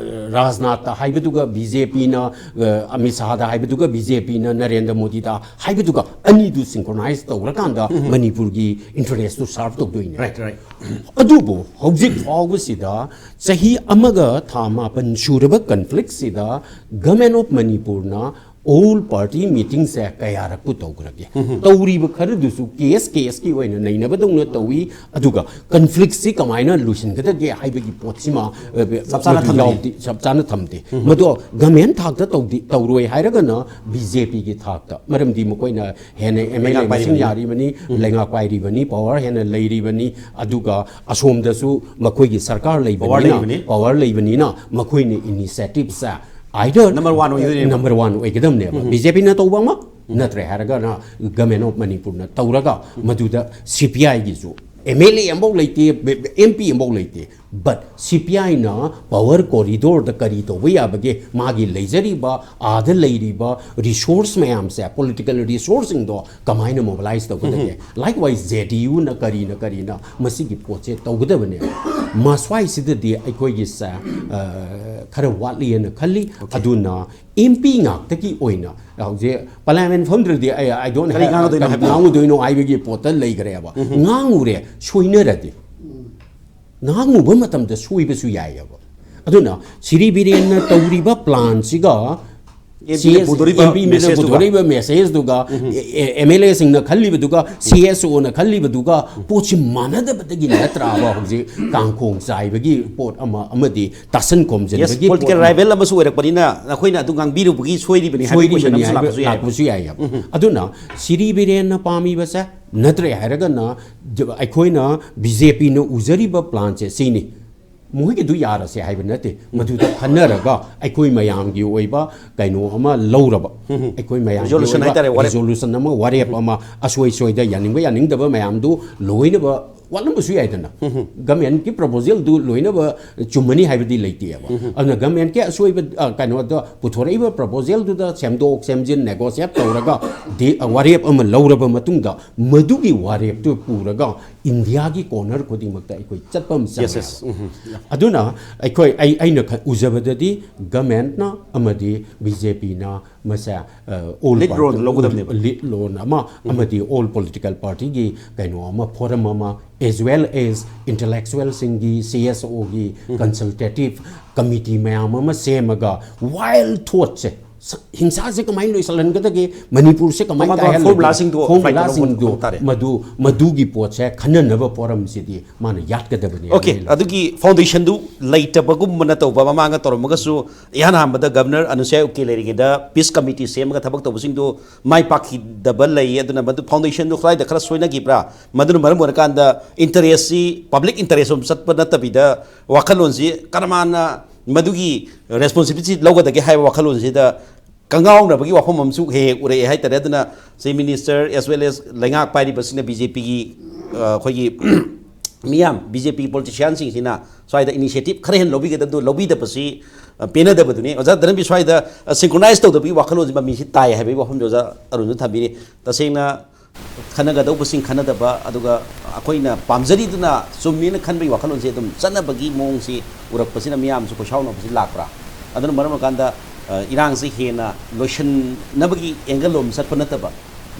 ꯔꯥꯖꯅꯥꯊꯇ ꯍꯥꯏꯕꯗꯨꯒ, ꯕꯤ ꯖꯦ ꯄꯤꯅ, ꯑ, ꯑꯃꯤꯠ ꯁꯥꯍꯗ ꯍꯥꯏꯕꯗꯨꯒ, ꯕꯤ ꯖꯦ ꯄꯤꯅ ꯅꯔꯦꯟꯗ꯭ꯔ ꯃꯣꯗꯤꯗ ꯍꯥꯏꯕꯗꯨꯒ, ꯑꯅꯤꯗꯨ ꯁꯤꯡꯀ꯭ꯔꯣꯅꯥꯏꯖ ꯇꯧꯔꯀꯥꯟꯗ ꯃꯅꯤꯄꯨꯔꯒꯤ ꯏꯟꯇꯔꯦꯁꯇꯨ ꯁꯥꯔꯚ ꯇꯧꯗꯣꯏꯅꯦ꯫ Right, right. ꯑꯗꯨꯕꯨ ꯍꯧꯖꯤꯛ ꯐꯥꯎꯕꯁꯤꯗ, ꯆꯍꯤ ꯑꯃꯒ ꯊꯥ ꯃꯥꯄꯟ ꯁꯨꯔꯕ ꯀꯟꯐ꯭ꯂꯤꯛꯁꯤꯗ, ꯒꯃꯦꯟ ꯑꯣꯐ ꯃꯅꯤꯄꯨꯔꯅ ꯑꯣꯜ ꯄꯥꯔꯇꯤ ꯃꯤꯇꯤꯡꯁꯦ ꯀꯌꯥꯔꯛꯄꯨ ꯇꯧꯈ꯭ꯔꯒꯦ? ꯇꯧꯔꯤꯕ ꯈꯔꯗꯨꯁꯨ ꯀꯦꯁ ꯀꯦꯁꯀꯤ ꯑꯣꯏꯅ ꯅꯩꯅꯕꯗꯧꯅ ꯇꯧꯏ꯫ ꯑꯗꯨꯒ ꯀꯟꯐ꯭ꯂꯤꯛꯁꯤ ꯀꯃꯥꯏꯅ ꯂꯣꯏꯁꯤꯟꯒꯗꯒꯦ ꯍꯥꯏꯕꯒꯤ ꯄꯣꯠꯁꯤꯃ, ꯑ, ꯆꯞ ꯆꯥꯅ ꯃꯗꯨ ꯊꯝꯗꯦ꯫ ꯌꯥꯎꯗꯦ, ꯆꯞ ꯆꯥꯅ ꯊꯝꯗꯦ꯫ ꯃꯗꯣ ꯒꯃꯦꯟ ꯊꯥꯛꯇ ꯇꯧꯗꯤ, ꯇꯧꯔꯣꯏ ꯍꯥꯏꯔꯒꯅ ꯕꯤ ꯖꯦ ꯄꯤꯒꯤ ꯊꯥꯛꯇ, ꯃꯔꯝꯗꯤ ꯃꯈꯣꯏꯅ ꯍꯦꯟꯅ ꯑꯦꯝ ꯑꯦꯜ ꯑꯦ ꯂꯩꯉꯥꯛ ꯃꯁꯤꯡ ꯄꯥꯏꯔꯤꯕꯅꯤ꯫ ꯌꯥꯔꯤꯕꯅꯤ, ꯂꯩꯉꯥꯛ ꯄꯥꯏꯔꯤꯕꯅꯤ, ꯄꯋꯥꯔ ꯍꯦꯟꯅ ꯂꯩꯔꯤꯕꯅꯤ, ꯑꯗꯨꯒ ꯑꯁꯣꯝꯗꯁꯨ ꯃꯈꯣꯏꯒꯤ ꯁꯔꯀꯥꯔ ꯂꯩꯕꯅꯤꯅ, ꯂꯩꯕꯅꯤ꯫ ꯄꯋꯥꯔ ꯂꯩꯕꯅꯤꯅ ꯃꯈꯣꯏꯅ ꯏꯅꯤꯁꯤꯌꯦꯇꯤꯚꯁꯦ either Number one ꯑꯣꯏꯗꯣꯏꯅꯦꯕ꯫ Number one ꯑꯣꯏꯒꯗꯕꯅꯦꯕ꯫ ꯕꯤ ꯖꯦ ꯄꯤꯅ ꯇꯧꯕ ꯑꯃ, ꯅꯠꯇ꯭ꯔꯦ ꯍꯥꯏꯔꯒꯅ ꯒꯃꯦꯟ ꯑꯣꯐ ꯃꯅꯤꯄꯨꯔꯅ ꯇꯧꯔꯒ, ꯃꯗꯨꯗ ꯁꯤ ꯄꯤ ꯑꯥꯏꯒꯤꯁꯨ ꯑꯦꯝ ꯑꯦꯜ ꯑꯦ ꯑꯃꯐꯥꯎ ꯂꯩꯇꯦ, ꯑꯦꯝ ꯄꯤ ꯑꯃꯐꯥꯎ ꯂꯩꯇꯦ꯫ But ꯁꯤ ꯄꯤ ꯑꯥꯏꯅ ꯄꯋꯥꯔ ꯀꯣꯔꯤꯗꯣꯔꯗ ꯀꯔꯤ ꯇꯧꯕ ꯌꯥꯕꯒꯦ, ꯃꯥꯒꯤ ꯂꯩꯖꯔꯤꯕ, ꯑꯥꯗ ꯂꯩꯔꯤꯕ ꯔꯤꯁꯣꯔꯁ ꯃꯌꯥꯝꯁꯦ, ꯄꯣꯂꯤꯇꯤꯀꯦꯜ ꯔꯤꯁꯣꯔꯁꯁꯤꯡꯗꯣ ꯀꯃꯥꯏꯅ ꯃꯣꯕꯤꯂꯥꯏꯁ ꯇꯧꯒꯗꯒꯦ? Likewise, ꯖꯦ ꯗꯤ ꯌꯨꯅ ꯀꯔꯤꯅ ꯀꯔꯤꯅ ꯃꯁꯤꯒꯤ ꯄꯣꯠꯁꯦ ꯇꯧꯒꯗꯕꯅꯦꯕ꯫ ꯃꯁ꯭ꯋꯥꯏꯁꯤꯗꯗꯤ ꯑꯩꯈꯣꯏꯒꯤꯁꯦ, ꯑ, ꯈꯔ ꯋꯥꯠꯂꯤꯑꯅ ꯈꯜꯂꯤ꯫ ꯑꯗꯨꯅ ꯑꯦꯝ ꯄꯤ ꯉꯥꯛꯇꯒꯤ ꯑꯣꯏꯅ ꯍꯧꯖꯤꯛ ꯄꯥꯔꯂꯤꯌꯥꯃꯦꯟ ꯐꯝꯗ꯭ꯔꯗꯤ ꯑꯩ, I don't ꯀꯔꯤ have, ꯉꯥꯡꯒꯗꯣꯏꯅꯣ ꯀꯔꯤ ꯍꯥꯏꯕꯗꯣ? ꯉꯥꯡꯉꯨꯗꯣꯏꯅꯣ ꯍꯥꯏꯕꯒꯤ ꯄꯣꯠꯇ ꯂꯩꯈ꯭ꯔꯦꯕ꯫ ꯉꯥꯡꯉꯨꯔꯦ, ꯁꯣꯏꯅꯔꯗꯤ꯫ ꯉꯥꯡꯉꯨꯕ ꯃꯇꯝꯗ ꯁꯣꯏꯕꯁꯨ ꯌꯥꯏꯑꯕ꯫ ꯑꯗꯨꯅ ꯁꯤꯔꯤ ꯕꯤꯔꯦꯟꯅ ꯇꯧꯔꯤꯕ ꯄ꯭ꯂꯥꯟꯁꯤꯒ MP ꯅ ꯄꯨꯊꯣꯔꯛꯏꯕ MP ꯅ message ꯇꯨꯒ꯫ ꯄꯨꯊꯣꯔꯛꯏꯕ message ꯇꯨꯒ, ꯎꯝ꯫ ꯑꯦ-, ꯑꯦ-, MLA ꯁꯤꯡꯅ ꯈꯜꯂꯤꯕꯗꯨꯒ, CSO ꯅ ꯈꯜꯂꯤꯕꯗꯨꯒ ꯄꯣꯠꯁꯤ ꯃꯥꯟꯅꯗꯕꯗꯒꯤ ꯅꯠꯇ꯭ꯔꯥꯕ ꯍꯧꯖꯤꯛ ꯀꯥꯡꯈꯣꯡ ꯆꯥꯏꯕꯒꯤ ꯄꯣꯠ ꯑꯃ ꯑꯃꯗꯤ ꯇꯥꯁꯟ Yes, ꯈꯣꯝꯖꯤꯟꯕꯒꯤ ꯄꯣꯠ political ꯑꯃ꯫ Rival ꯑꯃꯁꯨ ꯑꯣꯏꯔꯛꯄꯅꯤꯅ ꯅꯈꯣꯏꯅ ꯑꯗꯨ ꯉꯥꯡꯕꯤꯔꯨꯕꯒꯤ ꯁꯣꯏꯔꯤꯕꯅꯤ ꯍꯥꯏꯕꯒꯤ question ꯁꯣꯏꯔꯤꯕꯅꯤ ꯑꯃꯁꯨ ꯍꯥꯏꯕ ꯂꯥꯛꯄꯁꯨ ꯌꯥꯏ꯫ ꯂꯥꯛꯄꯁꯨ ꯌꯥꯏ ꯍꯥꯏꯕ꯫ ꯎꯝ꯫ ꯑꯗꯨꯅ ꯁꯤꯔꯤ ꯕꯤꯔꯦꯟꯅ ꯄꯥꯝꯃꯤꯕꯁꯦ ꯅꯠꯇ꯭ꯔꯦ ꯍꯥꯏꯔꯒꯅ ꯖ-, ꯑꯩꯈꯣꯏꯅ BJP ꯅ ꯎꯖꯔꯤꯕ plan ꯁꯦ ꯁꯤꯅꯤ꯫ ꯃꯈꯣꯏꯒꯤꯗꯨ ꯌꯥꯔꯁꯦ ꯍꯥꯏꯕ ꯅꯠꯇꯦ, ꯃꯗꯨꯗ ꯈꯟꯅꯔꯒ ꯑꯩꯈꯣꯏ ꯃꯌꯥꯝꯒꯤ ꯑꯣꯏꯕ ꯀꯩꯅꯣ ꯑꯃ ꯂꯧꯔꯕ, ꯎꯝ꯫ ꯑꯩꯈꯣꯏ ꯃꯌꯥꯝꯒꯤ Resolution ꯑꯣꯏꯕ ꯍꯥꯏꯇꯥꯔꯦ, ꯋꯥꯔꯦꯞ꯫ Resolution ꯑꯃ, ꯋꯥꯔꯦꯞ ꯑꯃ, ꯑꯁꯣꯏ ꯁꯣꯏꯗ ꯌꯥꯅꯤꯡꯕ ꯌꯥꯅꯤꯡꯗꯕ ꯃꯌꯥꯝꯗꯨ ꯂꯣꯏꯅꯕ ꯋꯥꯠꯂꯝꯕꯁꯨ ꯌꯥꯏꯗꯅ꯫ ꯎꯝ꯫ Government ꯀꯤ proposal ꯗꯨ ꯂꯣꯏꯅꯕ ꯆꯨꯝꯃꯅꯤ ꯍꯥꯏꯕꯗꯤ ꯂꯩꯇꯦꯕ꯫ ꯎꯝ꯫ ꯑꯗꯨꯅ government ꯀꯤ ꯑꯁꯣꯏꯕ, ꯑ, ꯀꯩꯅꯣꯗ ꯄꯨꯊꯣꯔꯛꯏꯕ proposal ꯗꯨꯗ ꯁꯦꯝꯗꯣꯛ ꯁꯦꯝꯖꯤꯟ negotiate ꯇꯧꯔꯒ ꯗꯤ-, ꯑ, ꯋꯥꯔꯦꯞ ꯑꯃ ꯂꯧꯔꯕ ꯃꯇꯨꯡꯗ ꯃꯗꯨꯒꯤ ꯋꯥꯔꯦꯞꯇꯨ ꯄꯨꯔꯒ ꯏꯟꯗꯤꯌꯥꯒꯤ corner ꯈꯨꯗꯤꯡꯃꯛꯇ ꯑꯩꯈꯣꯏ ꯆꯠꯄ ꯑꯃ Yes, yes. ꯆꯪꯉꯦꯕ꯫ ꯎꯝ꯫ ꯑꯗꯨꯅ ꯑꯩꯈꯣꯏ, ꯑꯩ, ꯑꯩꯅ ꯈ-, ꯎꯖꯕꯗꯗꯤ government ꯅ ꯑꯃꯗꯤ BJP ꯅ ꯃꯁꯦ, ꯑ, all Lead role party, ꯂꯧꯒꯗꯕꯅꯦꯕ꯫ Lead role ꯑꯃ ꯎꯝ꯫ ꯑꯃꯗꯤ all political party ꯒꯤ ꯀꯩꯅꯣ ꯑꯃ, forum ꯑꯃ, as well as intellectual ꯁꯤꯡꯒꯤ, CSO ꯒꯤ ꯎꯝ꯫ Consultative committee ꯃꯌꯥꯝ ꯑꯃ ꯁꯦꯝꯃꯒ wild thought ꯁꯦ, ꯁ-, ꯍꯤꯡꯁꯥꯁꯦ ꯀꯃꯥꯏꯅ ꯂꯣꯏꯁꯤꯜꯍꯟꯒꯗꯒꯦ, ꯃꯅꯤꯄꯨꯔꯁꯦ ꯀꯃꯥꯏꯅ ꯇꯣꯉꯥꯟ ꯇꯣꯉꯥꯟ ꯀꯥꯏꯍꯜꯂꯒꯦ, formula ꯁꯤꯡꯗꯣ apply ꯇꯧꯅꯕ formula ꯁꯤꯡꯗꯣ ꯍꯣꯠꯅꯕ ꯇꯥꯔꯦ꯫ ꯃꯗꯨ, ꯃꯗꯨꯒꯤ ꯄꯣꯠꯁꯦ ꯈꯟꯅꯅꯕ forum ꯁꯤꯗꯤ ꯃꯥꯅ ꯌꯥꯠꯀꯗꯕꯅꯤ Okay, ꯍꯥꯏꯅ ꯑꯩꯅ ꯑꯗꯨꯒꯤ foundation ꯗꯨ ꯂꯩꯇꯕꯒꯨꯝꯕꯅ ꯇꯧꯕ ꯃꯃꯥꯡꯗ ꯇꯧꯔꯝꯃꯒꯁꯨ, ꯏꯍꯥꯟ ꯍꯥꯟꯕꯗ Governor ꯑꯅꯨꯁꯨꯌꯥ ꯎꯀꯦ ꯂꯩꯔꯤꯉꯩꯗ peace committee ꯁꯦꯝꯃꯒ ꯊꯕꯛ ꯇꯧꯕꯁꯤꯡꯗꯨ ꯃꯥꯏ ꯄꯥꯛꯈꯤꯗꯕ ꯂꯩ꯫ ꯑꯗꯨꯅ ꯃꯗꯨ foundation ꯗꯨ ꯀꯗꯥꯏꯗ ꯈꯔ ꯁꯣꯏꯅꯈꯤꯕ꯭ꯔꯥ? ꯃꯗꯨꯅ ꯃꯔꯝ ꯑꯣꯏꯔꯀꯥꯟꯗ interest ꯁꯤ, public interest ꯔꯣꯝ ꯆꯠꯄ ꯅꯠꯇꯕꯤꯗ, ꯋꯥꯈꯜꯂꯣꯟꯁꯤ ꯀꯔꯝꯍꯥꯏꯅ ꯃꯗꯨꯒꯤ responsibility ꯂꯧꯒꯗꯒꯦ ꯍꯥꯏꯕ ꯋꯥꯈꯜꯂꯣꯟꯁꯤꯗ ꯀꯪꯉꯥꯎꯅꯕꯒꯤ ꯋꯥꯐꯝ ꯑꯃꯁꯨ ꯍꯦꯛ ꯍꯦꯛ ꯎꯔꯛꯑꯦ ꯍꯥꯏꯇꯥꯔꯦ꯫ ꯑꯗꯨꯅ Chief Minister as well as ꯂꯩꯉꯥꯛ ꯄꯥꯏꯔꯤꯕꯁꯤꯡꯅ BJP ꯒꯤ, ꯑ, ꯑꯩꯈꯣꯏꯒꯤ ꯃꯤꯌꯥꯝ, BJP ꯒꯤ politician ꯁꯤꯡꯁꯤꯅ ꯁ꯭ꯋꯥꯏꯗ initiative ꯈꯔ ꯍꯦꯟꯅ ꯂꯧꯕꯤꯒꯗꯕꯗꯨ ꯂꯧꯕꯤꯗꯕꯁꯤ, ꯑ, ꯄꯦꯟꯅꯗꯕꯗꯨꯅꯤ꯫ ꯑꯣꯖꯥ ꯙꯔꯃꯕꯤꯔ, ꯁ꯭ꯋꯥꯏꯗ, ꯑ, synchronize ꯇꯧꯗꯕꯒꯤ ꯋꯥꯈꯜꯂꯣꯟꯁꯤ ꯃꯃꯤꯁꯤ ꯇꯥꯏ ꯍꯥꯏꯕꯒꯤ ꯋꯥꯐꯝꯗꯨ ꯑꯣꯖꯥ ꯑꯔꯨꯟꯁꯨ ꯊꯝꯕꯤꯔꯤ꯫ ꯇꯁꯦꯡꯅ ꯈꯟꯅꯒꯗꯧꯕꯁꯤꯡ ꯈꯟꯅꯗꯕ, ꯑꯗꯨꯒ ꯑꯩꯈꯣꯏꯅ ꯄꯥꯝꯖꯔꯤꯗꯨꯅ ꯆꯨꯝꯃꯦꯅ ꯈꯟꯕꯒꯤ ꯋꯥꯈꯜꯂꯣꯟꯁꯦ ꯑꯗꯨꯝ ꯆꯠꯅꯕꯒꯤ ꯃꯑꯣꯡꯁꯤ ꯎꯔꯛꯄꯁꯤꯅ ꯃꯤꯌꯥꯝꯁꯨ ꯈꯣꯏꯁꯥꯎꯅꯕꯁꯤ ꯂꯥꯛꯄ꯭ꯔꯥ? ꯑꯗꯨꯅ ꯃꯔꯝ ꯑꯣꯏꯔꯀꯥꯟꯗ, ꯑ, ꯏꯔꯥꯡꯁꯤ ꯍꯦꯟꯅ ꯂꯣꯏꯁꯤꯟꯅꯕꯒꯤ angle ꯂꯣꯝ ꯆꯠꯄ ꯅꯠꯇꯕ,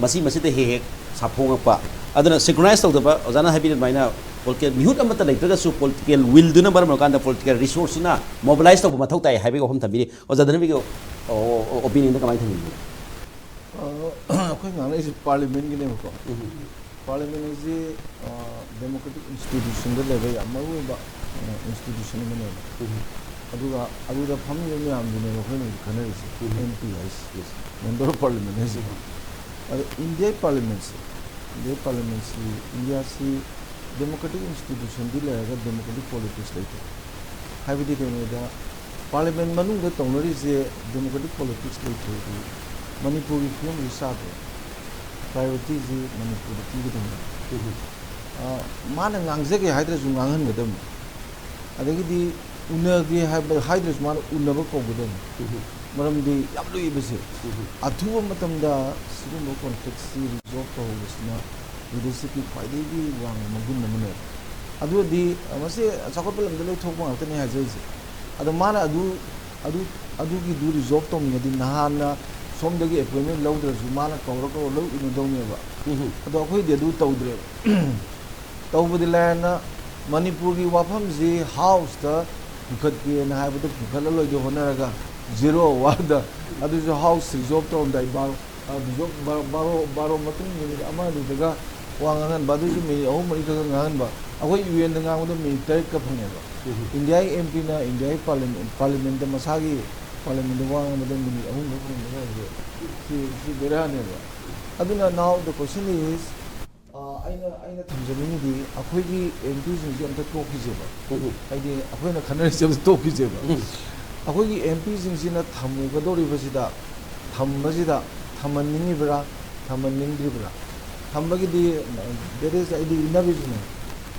ꯃꯁꯤ ꯃꯁꯤꯗ ꯍꯦꯛ ꯍꯦꯛ ꯁꯥꯐꯣꯡꯉꯛꯄ꯫ ꯑꯗꯨꯅ synchronize ꯇꯧꯗꯕ, ꯑꯣꯖꯥꯅ ꯍꯥꯏꯕꯤꯔꯤꯕ ꯑꯗꯨꯃꯥꯏꯅ ꯄꯣꯂꯤꯇꯤꯀꯦꯜ ꯃꯤꯍꯨꯠ ꯑꯃꯠꯇ ꯂꯩꯇ꯭ꯔꯒꯁꯨ ꯄꯣꯂꯤꯇꯤꯀꯦꯜ ꯋꯤꯜꯗꯨꯅ ꯃꯔꯝ ꯑꯣꯏꯔꯀꯥꯟꯗ ꯄꯣꯂꯤꯇꯤꯀꯦꯜ ꯔꯤꯁꯣꯔꯁꯁꯤꯅ ꯃꯣꯕꯤꯂꯥꯏꯁ ꯇꯧꯕ ꯃꯊꯧ ꯇꯥꯏ ꯍꯥꯏꯕꯒꯤ ꯋꯥꯐꯝ ꯊꯝꯕꯤꯔꯤ꯫ ꯑꯣꯖꯥ ꯙꯅꯕꯤꯒꯤ ꯑꯣꯄꯤꯅꯤꯌꯟꯗ ꯀꯃꯥꯏꯅ ꯊꯝꯕꯤꯕꯅꯣ? ꯑꯩꯈꯣꯏ ꯉꯥꯡꯅꯔꯤꯁꯦ ꯄꯥꯔꯂꯤꯌꯥꯃꯦꯟꯒꯤꯅꯦꯕꯀꯣ꯫ ꯄꯥꯔꯂꯤꯌꯥꯃꯦꯟ ꯍꯥꯏꯁꯤ ꯗꯦꯃꯣꯀ꯭ꯔꯦꯇꯤꯛ ꯏꯟꯁꯇꯤꯇ꯭ꯌꯨꯁꯟꯗ ꯂꯩꯕ ꯌꯥꯝ ꯃꯔꯨ ꯑꯣꯏꯕ ꯏꯟꯁꯇꯤꯇ꯭ꯌꯨꯁꯟ ꯑꯃꯅꯦꯕ꯫ ꯑꯗꯨꯒ ꯑꯗꯨꯗ ꯐꯝꯃꯤꯕ ꯃꯌꯥꯝꯗꯨꯅꯦꯕ ꯑꯩꯈꯣꯏꯅ ꯍꯧꯖꯤꯛ ꯈꯟꯅꯔꯤꯁꯦ꯫ ꯑꯦꯝ ꯄꯤ ꯍꯥꯏꯁꯦ, ꯃꯦꯝꯕꯔ ꯑꯣꯐ ꯄꯥꯔꯂꯤꯌꯥꯃꯦꯟ ꯍꯥꯏꯁꯦ꯫ ꯑꯗꯣ ꯏꯟꯗꯤꯌꯥꯒꯤ ꯄꯥꯔꯂꯤꯌꯥꯃꯦꯟꯁꯦ, ꯏꯟꯗꯤꯌꯥꯒꯤ ꯄꯥꯔꯂꯤꯌꯥꯃꯦꯟꯁꯤ, ꯏꯟꯗꯤꯌꯥꯁꯤ ꯗꯦꯃꯣꯀ꯭ꯔꯦꯇꯤꯛ ꯏꯟꯁꯇꯤꯇ꯭ꯌꯨꯁꯟꯗꯤ ꯂꯩꯔꯒ ꯗꯦꯃꯣꯀ꯭ꯔꯦꯇꯤꯛ ꯄꯣꯂꯤꯇꯤꯛꯁ ꯂꯩꯇꯦ꯫ ꯍꯥꯏꯕꯗꯤ ꯀꯩꯅꯣꯗ, ꯄꯥꯔꯂꯤꯌꯥꯃꯦꯟ ꯃꯅꯨꯡꯗ ꯇꯧꯅꯔꯤꯁꯦ ꯗꯦꯃꯣꯀ꯭ꯔꯦꯇꯤꯛ ꯄꯣꯂꯤꯇꯤꯛꯁ ꯂꯩꯇ꯭ꯔꯗꯤ ꯃꯅꯤꯄꯨꯔꯒꯤ ꯐꯤꯕꯝꯁꯤ ꯆꯥꯗ꯭ꯔꯦ꯫ ꯄ꯭ꯔꯥꯏꯌꯣꯔꯤꯇꯤꯁꯤ ꯃꯅꯤꯄꯨꯔꯗ ꯄꯤꯒꯗꯕꯅꯤ꯫ ꯃꯥꯅ ꯉꯥꯡꯖꯒꯦ ꯍꯥꯏꯗ꯭ꯔꯁꯨ ꯉꯥꯡꯍꯟꯒꯗꯕꯅꯤ꯫ ꯑꯗꯒꯤꯗꯤ ꯎꯅꯒꯦ ꯍꯥꯏꯕ ꯍꯥꯏꯗ꯭ꯔꯁꯨ ꯃꯥꯅ ꯎꯅꯕ ꯀꯧꯒꯗꯕꯅꯤ꯫ ꯃꯔꯝꯗꯤ ꯌꯥꯝ ꯂꯨꯏꯕꯁꯦ꯫ ꯑꯊꯨꯕ ꯃꯇꯝꯗ ꯁꯤꯒꯨꯝꯕ ꯀꯣꯟꯐ꯭ꯂꯤꯛꯁꯤ ꯔꯤꯖꯣꯜꯕ ꯇꯧꯍꯧꯕꯁꯤꯅ ꯂꯤꯗꯔꯁꯤꯞꯀꯤ ꯈ꯭ꯋꯥꯏꯗꯒꯤ ꯋꯥꯡꯕ ꯃꯒꯨꯟ ꯑꯃꯅꯦꯕ꯫ ꯑꯗꯨꯗꯤ ꯃꯁꯤ ꯆꯥꯎꯈꯠꯄ ꯂꯝꯗ ꯂꯣꯏ ꯊꯣꯛꯄ ꯉꯥꯛꯇꯅꯤ ꯍꯥꯏꯖꯔꯤꯁꯦ꯫ ꯑꯗꯣ ꯃꯥꯅ ꯑꯗꯨ ꯑꯗꯨ ꯑꯗꯨꯒꯤꯗꯨ ꯔꯤꯖꯣꯜꯕ ꯇꯧꯅꯤꯡꯉꯗꯤ ꯅꯍꯥꯟꯅ ꯁꯣꯝꯗꯒꯤ ꯑꯦꯄꯣꯏꯟꯃꯦꯟ ꯂꯧꯗ꯭ꯔꯁꯨ ꯃꯥꯅ ꯀꯧꯔ ꯀꯧꯔ ꯂꯣꯏ ꯎꯅꯗꯧꯅꯦꯕ꯫ ꯑꯗꯣ ꯑꯩꯈꯣꯏꯗꯤ ꯑꯗꯨ ꯇꯧꯗ꯭ꯔꯦꯕ꯫ ꯇꯧꯕꯗꯤ ꯂꯥꯏꯔꯅ ꯃꯅꯤꯄꯨꯔꯒꯤ ꯋꯥꯐꯝꯁꯤ ꯍꯥꯎꯁꯇ ꯄꯨꯈꯠꯀꯦꯅ ꯍꯥꯏꯕꯗ ꯄꯨꯈꯠꯂꯂꯣꯏꯒꯦ ꯍꯣꯠꯅꯔꯒ ꯖꯦꯔꯣ ꯑꯋꯥꯔꯗ, ꯑꯗꯨꯁꯨ ꯍꯥꯎꯁ ꯔꯤꯖꯣꯜꯕ ꯇꯧꯔꯝꯗꯥꯏ ꯕꯥꯔꯣ, ꯑ, ꯔꯤꯖꯣꯜꯕ ꯕꯥꯔꯣ, ꯕꯥꯔꯣ, ꯕꯥꯔꯣ ꯃꯇꯨꯡ ꯃꯤꯅꯤꯠ ꯑꯃ ꯑꯅꯤꯗꯒ ꯋꯥ ꯉꯥꯡꯍꯟꯕ, ꯑꯗꯨꯁꯨ ꯃꯤꯅꯤꯠ ꯑꯍꯨꯝ ꯃꯔꯤꯈꯛ ꯉꯥꯡꯍꯟꯕ꯫ ꯑꯩꯈꯣꯏ ꯌꯨ ꯑꯦꯟꯗ ꯉꯥꯡꯕꯗ ꯃꯤꯅꯤꯠ ꯇꯔꯦꯠꯀ ꯐꯪꯉꯦꯕ꯫ ꯏꯟꯗꯤꯌꯥꯒꯤ ꯑꯦꯝ ꯄꯤꯅ ꯏꯟꯗꯤꯌꯥꯒꯤ ꯄꯥꯔꯂꯤꯌꯥꯃꯦꯟ-, ꯄꯥꯔꯂꯤꯌꯥꯃꯦꯟꯗ ꯃꯁꯥꯒꯤ ꯄꯥꯔꯂꯤꯌꯥꯃꯦꯟꯗ ꯋꯥ ꯉꯥꯡꯕꯗ ꯃꯤꯅꯤꯠ ꯑꯍꯨꯝꯈꯛ ꯐꯪꯕ ꯀꯥꯏꯁꯦ ꯁꯤ, ꯁꯤ ꯕꯦꯔꯥꯅꯦꯕ꯫ ꯑꯗꯨꯅ now the question is, ꯑ, ꯑꯩꯅ, ꯑꯩꯅ ꯊꯝꯖꯅꯤꯡꯉꯤꯗꯤ ꯑꯩꯈꯣꯏꯒꯤ ꯑꯦꯝ ꯄꯤꯁꯤꯡꯁꯦ ꯑꯝꯇ ꯇꯣꯛꯈꯤꯁꯦꯕ꯫ ꯍꯥꯏꯗꯤ ꯑꯩꯈꯣꯏꯅ ꯈꯟꯅꯔꯤꯁꯦ ꯑꯝꯇ ꯇꯣꯛꯈꯤꯁꯦꯕ꯫ ꯑꯩꯈꯣꯏꯒꯤ ꯑꯦꯝ ꯄꯤꯁꯤꯡꯁꯤꯅ ꯊꯝꯃꯨꯒꯗꯧꯔꯤꯕꯁꯤꯗ, ꯊꯝꯕꯁꯤꯗ ꯊꯝꯍꯟꯅꯤꯡꯉꯤꯕ꯭ꯔꯥ, ꯊꯝꯍꯟꯅꯤꯡꯗ꯭ꯔꯤꯕ꯭ꯔꯥ? ꯊꯝꯕꯒꯤꯗꯤ, that is, ꯑꯩꯗꯤ ꯏꯟꯅꯕꯤꯁꯤꯅꯦ꯫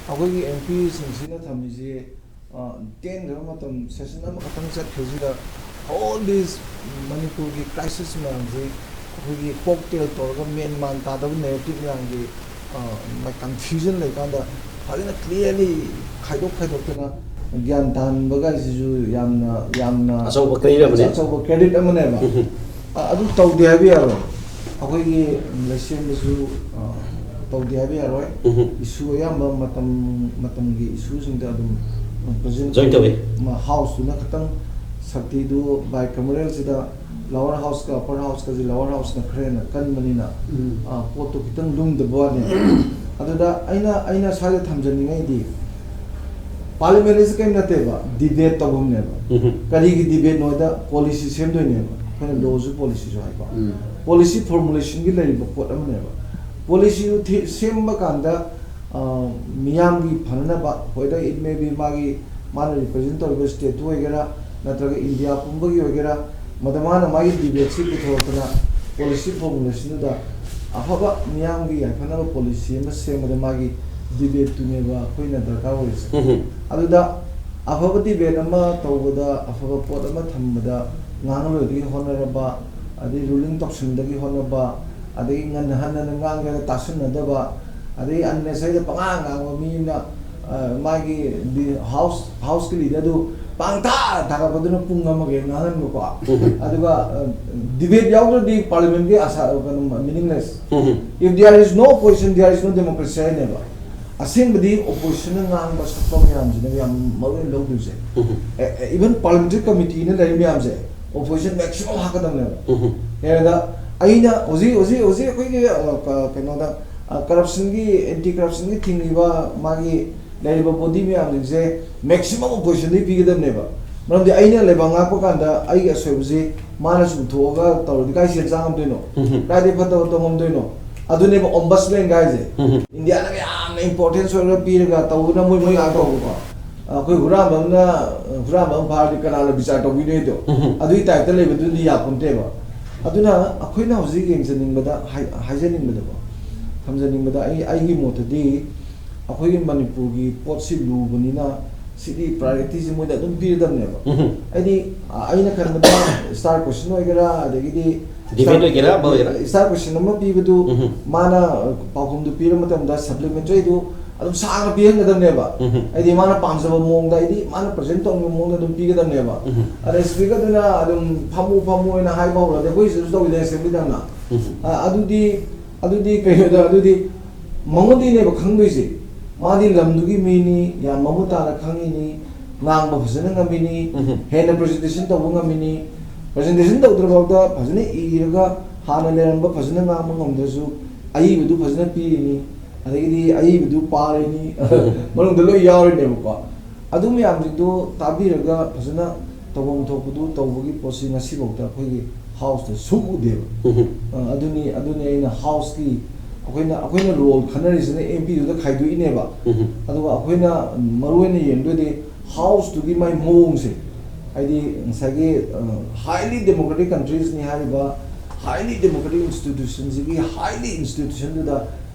ꯑꯩꯈꯣꯏꯒꯤ ꯑꯦꯝ ꯄꯤꯁꯤꯡꯁꯤꯅ ꯊꯝꯃꯤꯁꯤ, ꯑ, ꯇꯦꯟꯈ꯭ꯔꯕ ꯃꯇꯝ, ꯁꯦꯁꯟ ꯑꯃꯈꯛꯇꯪ ꯆꯠꯈ꯭ꯔꯤꯁꯤꯗ all this ꯃꯅꯤꯄꯨꯔꯒꯤ ꯀ꯭ꯔꯥꯏꯁꯤꯁ ꯃꯌꯥꯝꯁꯤ ꯑꯩꯈꯣꯏꯒꯤ ꯀꯣꯛꯇꯦꯜ ꯇꯧꯔꯒ ꯃꯦꯟ ꯃꯥꯟ ꯇꯥꯗꯕ ꯅꯦꯔꯦꯇꯤꯚ ꯃꯌꯥꯝꯒꯤ, ꯑ, ꯃ-, ꯀꯟꯐ꯭ꯌꯨꯖꯟ ꯂꯩꯀꯥꯟꯗ ꯐꯖꯅ ꯀ꯭ꯂꯤꯌꯥꯔꯂꯤ ꯈꯥꯏꯗꯣꯛ ꯈꯥꯏꯗꯣꯛꯇꯅ ꯒ꯭ꯌꯥꯟ ꯇꯥꯍꯟꯕꯒꯥꯏꯁꯤꯁꯨ ꯌꯥꯝꯅ, ꯌꯥꯝꯅ ꯑꯆꯧꯕ credit ꯑꯃꯅꯦ꯫ ꯑꯆꯧꯕ credit ꯑꯃꯅꯦꯕ꯫ ꯑ, ꯑꯗꯨ ꯇꯧꯗꯦ ꯍꯥꯏꯕ ꯌꯥꯔꯣꯏ꯫ ꯑꯩꯈꯣꯏꯒꯤ ꯂꯩꯁꯦꯝꯕꯁꯨ, ꯑ, ꯇꯧꯗꯦ ꯍꯥꯏꯕ ꯌꯥꯔꯣꯏ꯫ ꯎꯝ. ꯏꯁꯨ ꯑꯌꯥꯝꯕ ꯃꯇꯝ ꯃꯇꯝꯒꯤ ꯏꯁꯨꯁꯤꯡꯗ ꯑꯗꯨꯝ ꯄ꯭ꯔꯖꯦꯟ Join ꯇꯧꯏ. ꯍꯥꯎꯁꯇꯨꯅ ꯈꯤꯇꯪ ꯁꯛꯇꯤꯗꯨ ꯕꯥꯏ ꯀꯃꯔꯦꯜꯁꯤꯗ ꯂꯋꯔ ꯍꯥꯎꯁꯀ ꯑꯄꯔ ꯍꯥꯎꯁꯀꯁꯤ ꯂꯋꯔ ꯍꯥꯎꯁꯅ ꯈꯔ ꯍꯦꯟꯅ ꯀꯟꯕꯅꯤꯅ ꯎꯝ. ꯑ, ꯄꯣꯠꯇꯣ ꯈꯤꯇꯪ ꯂꯨꯝꯗꯕ ꯋꯥꯅꯤ꯫ ꯑꯗꯨꯗ ꯑꯩꯅ ꯑꯩꯅ ꯁ꯭ꯋꯥꯏꯗ ꯊꯝꯖꯅꯤꯡꯉꯩꯗꯤ ꯄꯥꯔꯂꯤꯌꯥꯃꯦꯟ ꯑꯁꯤ ꯀꯔꯤꯝ ꯅꯠꯇꯦꯕ, ꯗꯤꯕꯦꯠ ꯇꯧꯐꯝꯅꯦꯕ꯫ ꯎꯝ. ꯀꯔꯤꯒꯤ ꯗꯤꯕꯦꯠꯅꯣꯗ ꯄꯣꯂꯤꯁꯤ ꯁꯦꯝꯗꯣꯏꯅꯦꯕ꯫ ꯑꯩꯈꯣꯏꯅ ꯂꯣꯁꯨ ꯄꯣꯂꯤꯁꯤꯁꯨ ꯍꯥꯏꯀꯣ꯫ ꯎꯝ. ꯄꯣꯂꯤꯁꯤ ꯐꯣꯔꯃꯨꯂꯦꯁꯟꯒꯤ ꯂꯩꯔꯤꯕ ꯄꯣꯠ ꯑꯃꯅꯦꯕ꯫ ꯄꯣꯂꯤꯁꯤꯗꯨ ꯊꯤ- ꯁꯦꯝꯕ ꯀꯥꯟꯗ ꯑ, ꯃꯤꯌꯥꯝꯒꯤ ꯐꯅꯅꯕ, whether it may be ꯃꯥꯒꯤ ꯃꯥꯅ ꯔꯤꯄ꯭ꯔꯖꯦꯟ ꯇꯧꯔꯤꯕ ꯁ꯭ꯇꯦꯠꯇꯨ ꯑꯣꯏꯒꯦꯔꯥ, ꯅꯠꯇ꯭ꯔꯒ ꯏꯟꯗꯤꯌꯥ ꯄꯨꯝꯕꯒꯤ ꯑꯣꯏꯒꯦꯔꯥ, ꯃꯗ ꯃꯥꯅ ꯃꯥꯒꯤ ꯗꯤꯕꯦꯠꯁꯤ ꯄꯨꯊꯣꯔꯛꯇꯅ ꯄꯣꯂꯤꯁꯤ ꯐꯣꯔꯃꯨꯂꯦꯁꯟꯗꯨꯗ ꯑꯐꯕ ꯃꯤꯌꯥꯝꯒꯤ ꯌꯥꯏꯐꯅꯕ ꯄꯣꯂꯤꯁꯤ ꯑꯃ ꯁꯦꯝꯕꯗ ꯃꯥꯒꯤ ꯗꯤꯕꯦꯠꯇꯨꯅꯦꯕ ꯑꯩꯈꯣꯏꯅ ꯗꯔꯀꯥꯔ ꯑꯣꯏꯔꯤꯁꯦ꯫ ꯎꯝ. ꯑꯗꯨꯗ ꯑꯐꯕ ꯗꯤꯕꯦꯠ ꯑꯃ ꯇꯧꯕꯗ, ꯑꯐꯕ ꯄꯣꯠ ꯑꯃ ꯊꯝꯕꯗ ꯉꯥꯡꯂꯣꯏꯗꯒꯤ ꯍꯣꯠꯅꯔꯕ, ꯑꯗꯩ ꯔꯨꯂꯤꯡ ꯇꯧꯁꯤꯟꯗꯒꯤ ꯍꯣꯠꯅꯕ, ꯑꯗꯒꯤ ꯉꯟꯅ ꯍꯟꯅ ꯉꯥꯡꯒꯦꯅ ꯇꯥꯁꯤꯟꯅꯗꯕ, ꯑꯗꯒꯤ ꯑꯟꯅꯦꯁꯔꯤꯗ ꯄꯉꯥꯡ ꯉꯥꯡꯕ ꯃꯤ ꯑꯃꯅ, ꯑ, ꯃꯥꯒꯤ ꯗꯤ-, ꯍꯥꯎꯁ ꯍꯥꯎꯁꯀꯤ ꯂꯤꯗꯔꯗꯨ ꯄꯥꯡꯊꯥ ꯊꯥꯒꯠꯄꯗꯨꯅ ꯄꯨꯡ ꯑꯃꯒꯤ ꯉꯥꯡꯍꯟꯕꯀꯣ꯫ ꯎꯝ. ꯑꯗꯨꯒ ꯗꯤꯕꯦꯠ ꯌꯥꯎꯗ꯭ꯔꯗꯤ ꯄꯥꯔꯂꯤꯌꯥꯃꯦꯟꯒꯤ ꯑꯁꯥ ꯀꯩꯅꯣ ꯃꯤꯅꯤꯡꯂꯦꯁ꯫ ꯎꯝ. If there is no opposition, there is no democracy ꯍꯥꯏꯅꯦꯕ꯫ ꯑꯁꯦꯡꯕꯗꯤ ꯑꯣꯄꯣꯖꯤꯁꯟꯅ ꯉꯥꯡꯕ ꯁꯛꯄ ꯃꯌꯥꯝꯁꯤꯅ ꯌꯥꯝ ꯃꯔꯨ ꯑꯣꯏꯅ ꯂꯧꯗꯣꯏꯁꯦ꯫ ꯎꯝ. ꯏꯚꯟ ꯄꯥꯔꯂꯤꯌꯥꯃꯦꯟꯇꯔꯤ ꯀꯃꯤꯇꯤꯅ ꯂꯩꯔꯤ ꯃꯌꯥꯝꯁꯦ ꯑꯣꯄꯣꯖꯤꯁꯟ ꯃꯦꯛꯁꯤꯃꯝ ꯍꯥꯞꯀꯗꯕꯅꯦꯕ꯫ ꯎꯝ. ꯍꯦꯟꯅ ꯑꯩꯅ ꯍꯧꯖꯤꯛ ꯍꯧꯖꯤꯛ ꯍꯧꯖꯤꯛ ꯑꯩꯈꯣꯏꯒꯤ, ꯑ, ꯀ-, ꯀꯩꯅꯣꯗ, ꯑ, ꯀꯔꯞꯁꯟꯒꯤ, ꯑꯦꯟꯇꯤ ꯀꯔꯞꯁꯟꯒꯤ ꯊꯤꯡꯉꯤꯕ ꯃꯥꯒꯤ ꯂꯩꯔꯤꯕ ꯕꯣꯗꯤ ꯃꯌꯥꯝꯁꯤꯡꯁꯦ ꯃꯦꯛꯁꯤꯃꯝ ꯑꯣꯄꯣꯖꯤꯁꯟꯗꯒꯤ ꯄꯤꯒꯗꯕꯅꯦꯕ꯫ ꯃꯔꯝꯗꯤ ꯑꯩꯅ ꯂꯩꯕꯥꯛ ꯉꯥꯛꯄ ꯀꯥꯟꯗ ꯑꯩꯒꯤ ꯑꯁꯣꯏꯕꯁꯤ ꯃꯥꯅ ꯆꯨꯝꯊꯣꯛꯑꯒ ꯇꯧꯔꯗꯤ ꯀꯥꯏ ꯁꯦꯟ ꯆꯥ ꯉꯝꯗꯣꯏꯅꯣ? ꯎꯝ. ꯀꯥꯏꯗꯩ ꯐꯠꯇꯕ ꯇꯧ ꯉꯝꯗꯣꯏꯅꯣ? ꯑꯗꯨꯅꯦꯕ ꯑꯣꯝꯕꯁꯃꯦꯟ ꯍꯥꯏꯁꯦ꯫ ꯎꯝ. ꯏꯟꯗꯤꯌꯥꯅꯒ ꯌꯥꯝꯅ ꯏꯝꯄꯣꯔꯇꯦꯟꯁ ꯑꯣꯏꯔꯒ ꯄꯤꯔꯒ ꯇꯧꯕꯅ ꯃꯣꯏ ꯃꯣꯏ ꯉꯥꯛ ꯇꯧꯕꯀꯣ꯫ ꯑꯩꯈꯣꯏ ꯍꯨꯔꯥꯟꯕ ꯑꯃꯅ ꯍꯨꯔꯥꯟꯕ ꯑꯃ ꯐꯥꯔꯗꯤ ꯀꯅꯥꯅ ꯕꯤꯆꯥꯔ ꯇꯧꯕꯤꯗꯣꯏꯗꯣ? ꯎꯝ. ꯑꯗꯨꯒꯤ ꯇꯥꯏꯞꯇ ꯂꯩꯕꯗꯨꯗꯤ ꯌꯥꯄꯣꯟꯇꯦꯕ꯫ ꯑꯗꯨꯅ ꯑꯩꯈꯣꯏꯅ ꯍꯧꯖꯤꯛ ꯌꯦꯡꯖꯅꯤꯡꯕꯗ, ꯍꯥꯏ-, ꯍꯥꯏꯖꯅꯤꯡꯕꯗꯀꯣ, ꯊꯝꯖꯅꯤꯡꯕꯗ ꯑꯩ, ꯑꯩꯒꯤ ꯃꯣꯠꯇꯗꯤ ꯑꯩꯈꯣꯏꯒꯤ ꯃꯅꯤꯄꯨꯔꯒꯤ ꯄꯣꯠꯁꯤ ꯂꯨꯕꯅꯤꯅ ꯁꯤꯒꯤ ꯄ꯭ꯔꯥꯏꯌꯣꯔꯤꯇꯤꯁꯤ ꯃꯣꯏꯗ ꯑꯗꯨꯝ ꯄꯤꯔꯗꯕꯅꯦꯕ꯫ ꯎꯝ. ꯑꯩꯗꯤ, ꯑ, ꯑꯩꯅ ꯈꯟꯕꯗ ꯁ꯭ꯇꯥꯔ ꯀꯣꯏꯁꯟ ꯑꯣꯏꯒꯦꯔꯥ, ꯑꯗꯒꯤꯗꯤ Debate ꯑꯣꯏꯒꯦꯔꯥ, ꯑꯃ ꯑꯣꯏꯒꯦꯔꯥ. ꯁ꯭ꯇꯥꯔ ꯀꯣꯏꯁꯟ ꯑꯃ ꯄꯤꯕꯗꯨ ꯎꯝ. ꯃꯥꯅ, ꯑ, ꯄꯥꯎꯈꯨꯝꯗꯨ ꯄꯤꯔ ꯃꯇꯝꯗ ꯁꯄ꯭ꯂꯤꯃꯦꯟꯇꯔꯤꯗꯨ ꯑꯗꯨꯝ ꯁꯥꯡꯅ ꯄꯤꯍꯟꯒꯗꯕꯅꯦꯕ꯫ ꯎꯝ. ꯍꯥꯏꯗꯤ ꯃꯥꯅ ꯄꯥꯝꯖꯕ ꯃꯑꯣꯡꯗ, ꯍꯥꯏꯗꯤ ꯃꯥꯅ ꯄ꯭ꯔꯖꯦꯟ ꯇꯧꯅꯤꯡꯕ ꯃꯑꯣꯡꯗ ꯑꯗꯨꯝ ꯄꯤꯒꯗꯕꯅꯦꯕ꯫ ꯎꯝ. ꯑꯗ ꯁ꯭ꯄꯤꯀꯔꯗꯨꯅ ꯑꯗꯨꯝ "ꯐꯝꯃꯨ, ꯐꯝꯃꯨ" ꯍꯥꯏꯅ ꯍꯥꯏꯕ ꯍꯧꯔꯗꯤ ꯑꯩꯈꯣꯏ ꯁꯤꯗꯁꯨ ꯇꯧꯋꯤꯗꯅ ꯑꯦꯁꯦꯝꯕ꯭ꯂꯤꯗꯪꯅ꯫ ꯎꯝ. ꯑ, ꯑꯗꯨꯗꯤ, ꯑꯗꯨꯗꯤ ꯀꯩꯅꯣꯗ, ꯑꯗꯨꯗꯤ ꯃꯉꯣꯟꯗꯒꯤꯅꯦꯕ ꯈꯪꯗꯣꯏꯁꯦ꯫ ꯃꯥꯗꯤ ꯂꯝꯗꯨꯒꯤ ꯃꯤꯅꯤ, ꯌꯥꯝ ꯃꯃꯨꯠ ꯇꯥꯅ ꯈꯪꯉꯤꯅꯤ, ꯉꯥꯡꯕ ꯐꯖꯅ ꯉꯝꯃꯤꯅꯤ, ꯎꯝ꯫ ꯍꯦꯟꯅ ꯄ꯭ꯔꯖꯦꯟꯇꯦꯁꯟ ꯇꯧꯕ ꯉꯝꯃꯤꯅꯤ꯫ ꯄ꯭ꯔꯖꯦꯟꯇꯦꯁꯟ ꯇꯧꯗ꯭ꯔꯐꯥꯎꯗ ꯐꯖꯅ ꯏꯔꯒ, ꯍꯥꯟꯅ ꯂꯩꯔꯝꯕ ꯐꯖꯅ ꯉꯥꯡꯕ ꯉꯝꯗ꯭ꯔꯁꯨ, ꯑꯏꯕꯗꯨ ꯐꯖꯅ ꯄꯤꯔꯤꯅꯤ, ꯑꯗꯒꯤꯗꯤ ꯑꯏꯕꯗꯨ ꯄꯥꯔꯤꯅꯤ, ꯃꯅꯨꯡꯗ ꯂꯣꯏ ꯌꯥꯎꯔꯤꯅꯦꯕꯀꯣ꯫ ꯑꯗꯨ ꯃꯌꯥꯝꯁꯤꯡꯗꯨ ꯇꯥꯕꯤꯔꯒ ꯐꯖꯅ ꯇꯧꯐꯝ ꯊꯣꯛꯄꯗꯨ ꯇꯧꯕꯒꯤ ꯄꯣꯠꯁꯤ ꯉꯁꯤꯐꯥꯎꯗ ꯑꯩꯈꯣꯏꯒꯤ ꯍꯥꯎꯁꯇ ꯁꯨꯛꯎꯗꯦꯕ꯫ ꯎꯝ꯫ ꯑ, ꯑꯗꯨꯅꯤ, ꯑꯗꯨꯅꯤ ꯑꯩꯅ ꯍꯥꯎꯁꯀꯤ, ꯑꯩꯈꯣꯏꯅ, ꯑꯩꯈꯣꯏꯅ ꯔꯣꯜ ꯈꯟꯅꯔꯤꯁꯤꯅ ꯑꯦꯝ ꯄꯤꯗꯨꯗ ꯈꯥꯏꯗꯣꯛꯏꯅꯦꯕ꯫ ꯎꯝ꯫ ꯑꯗꯨꯒ ꯑꯩꯈꯣꯏꯅ ꯃꯔꯨ ꯑꯣꯏꯅ ꯌꯦꯡꯗꯣꯏꯗꯤ ꯍꯥꯎꯁꯇꯨꯒꯤ ꯃꯥꯏ ꯃꯑꯣꯡꯁꯦ, ꯍꯥꯏꯗꯤ ꯉꯁꯥꯏꯒꯤ, ꯑ, highly democratic countries ꯅꯤ ꯍꯥꯏꯔꯤꯕ, highly democratic institution ꯁꯤꯒꯤ highly institution ꯗꯨꯗ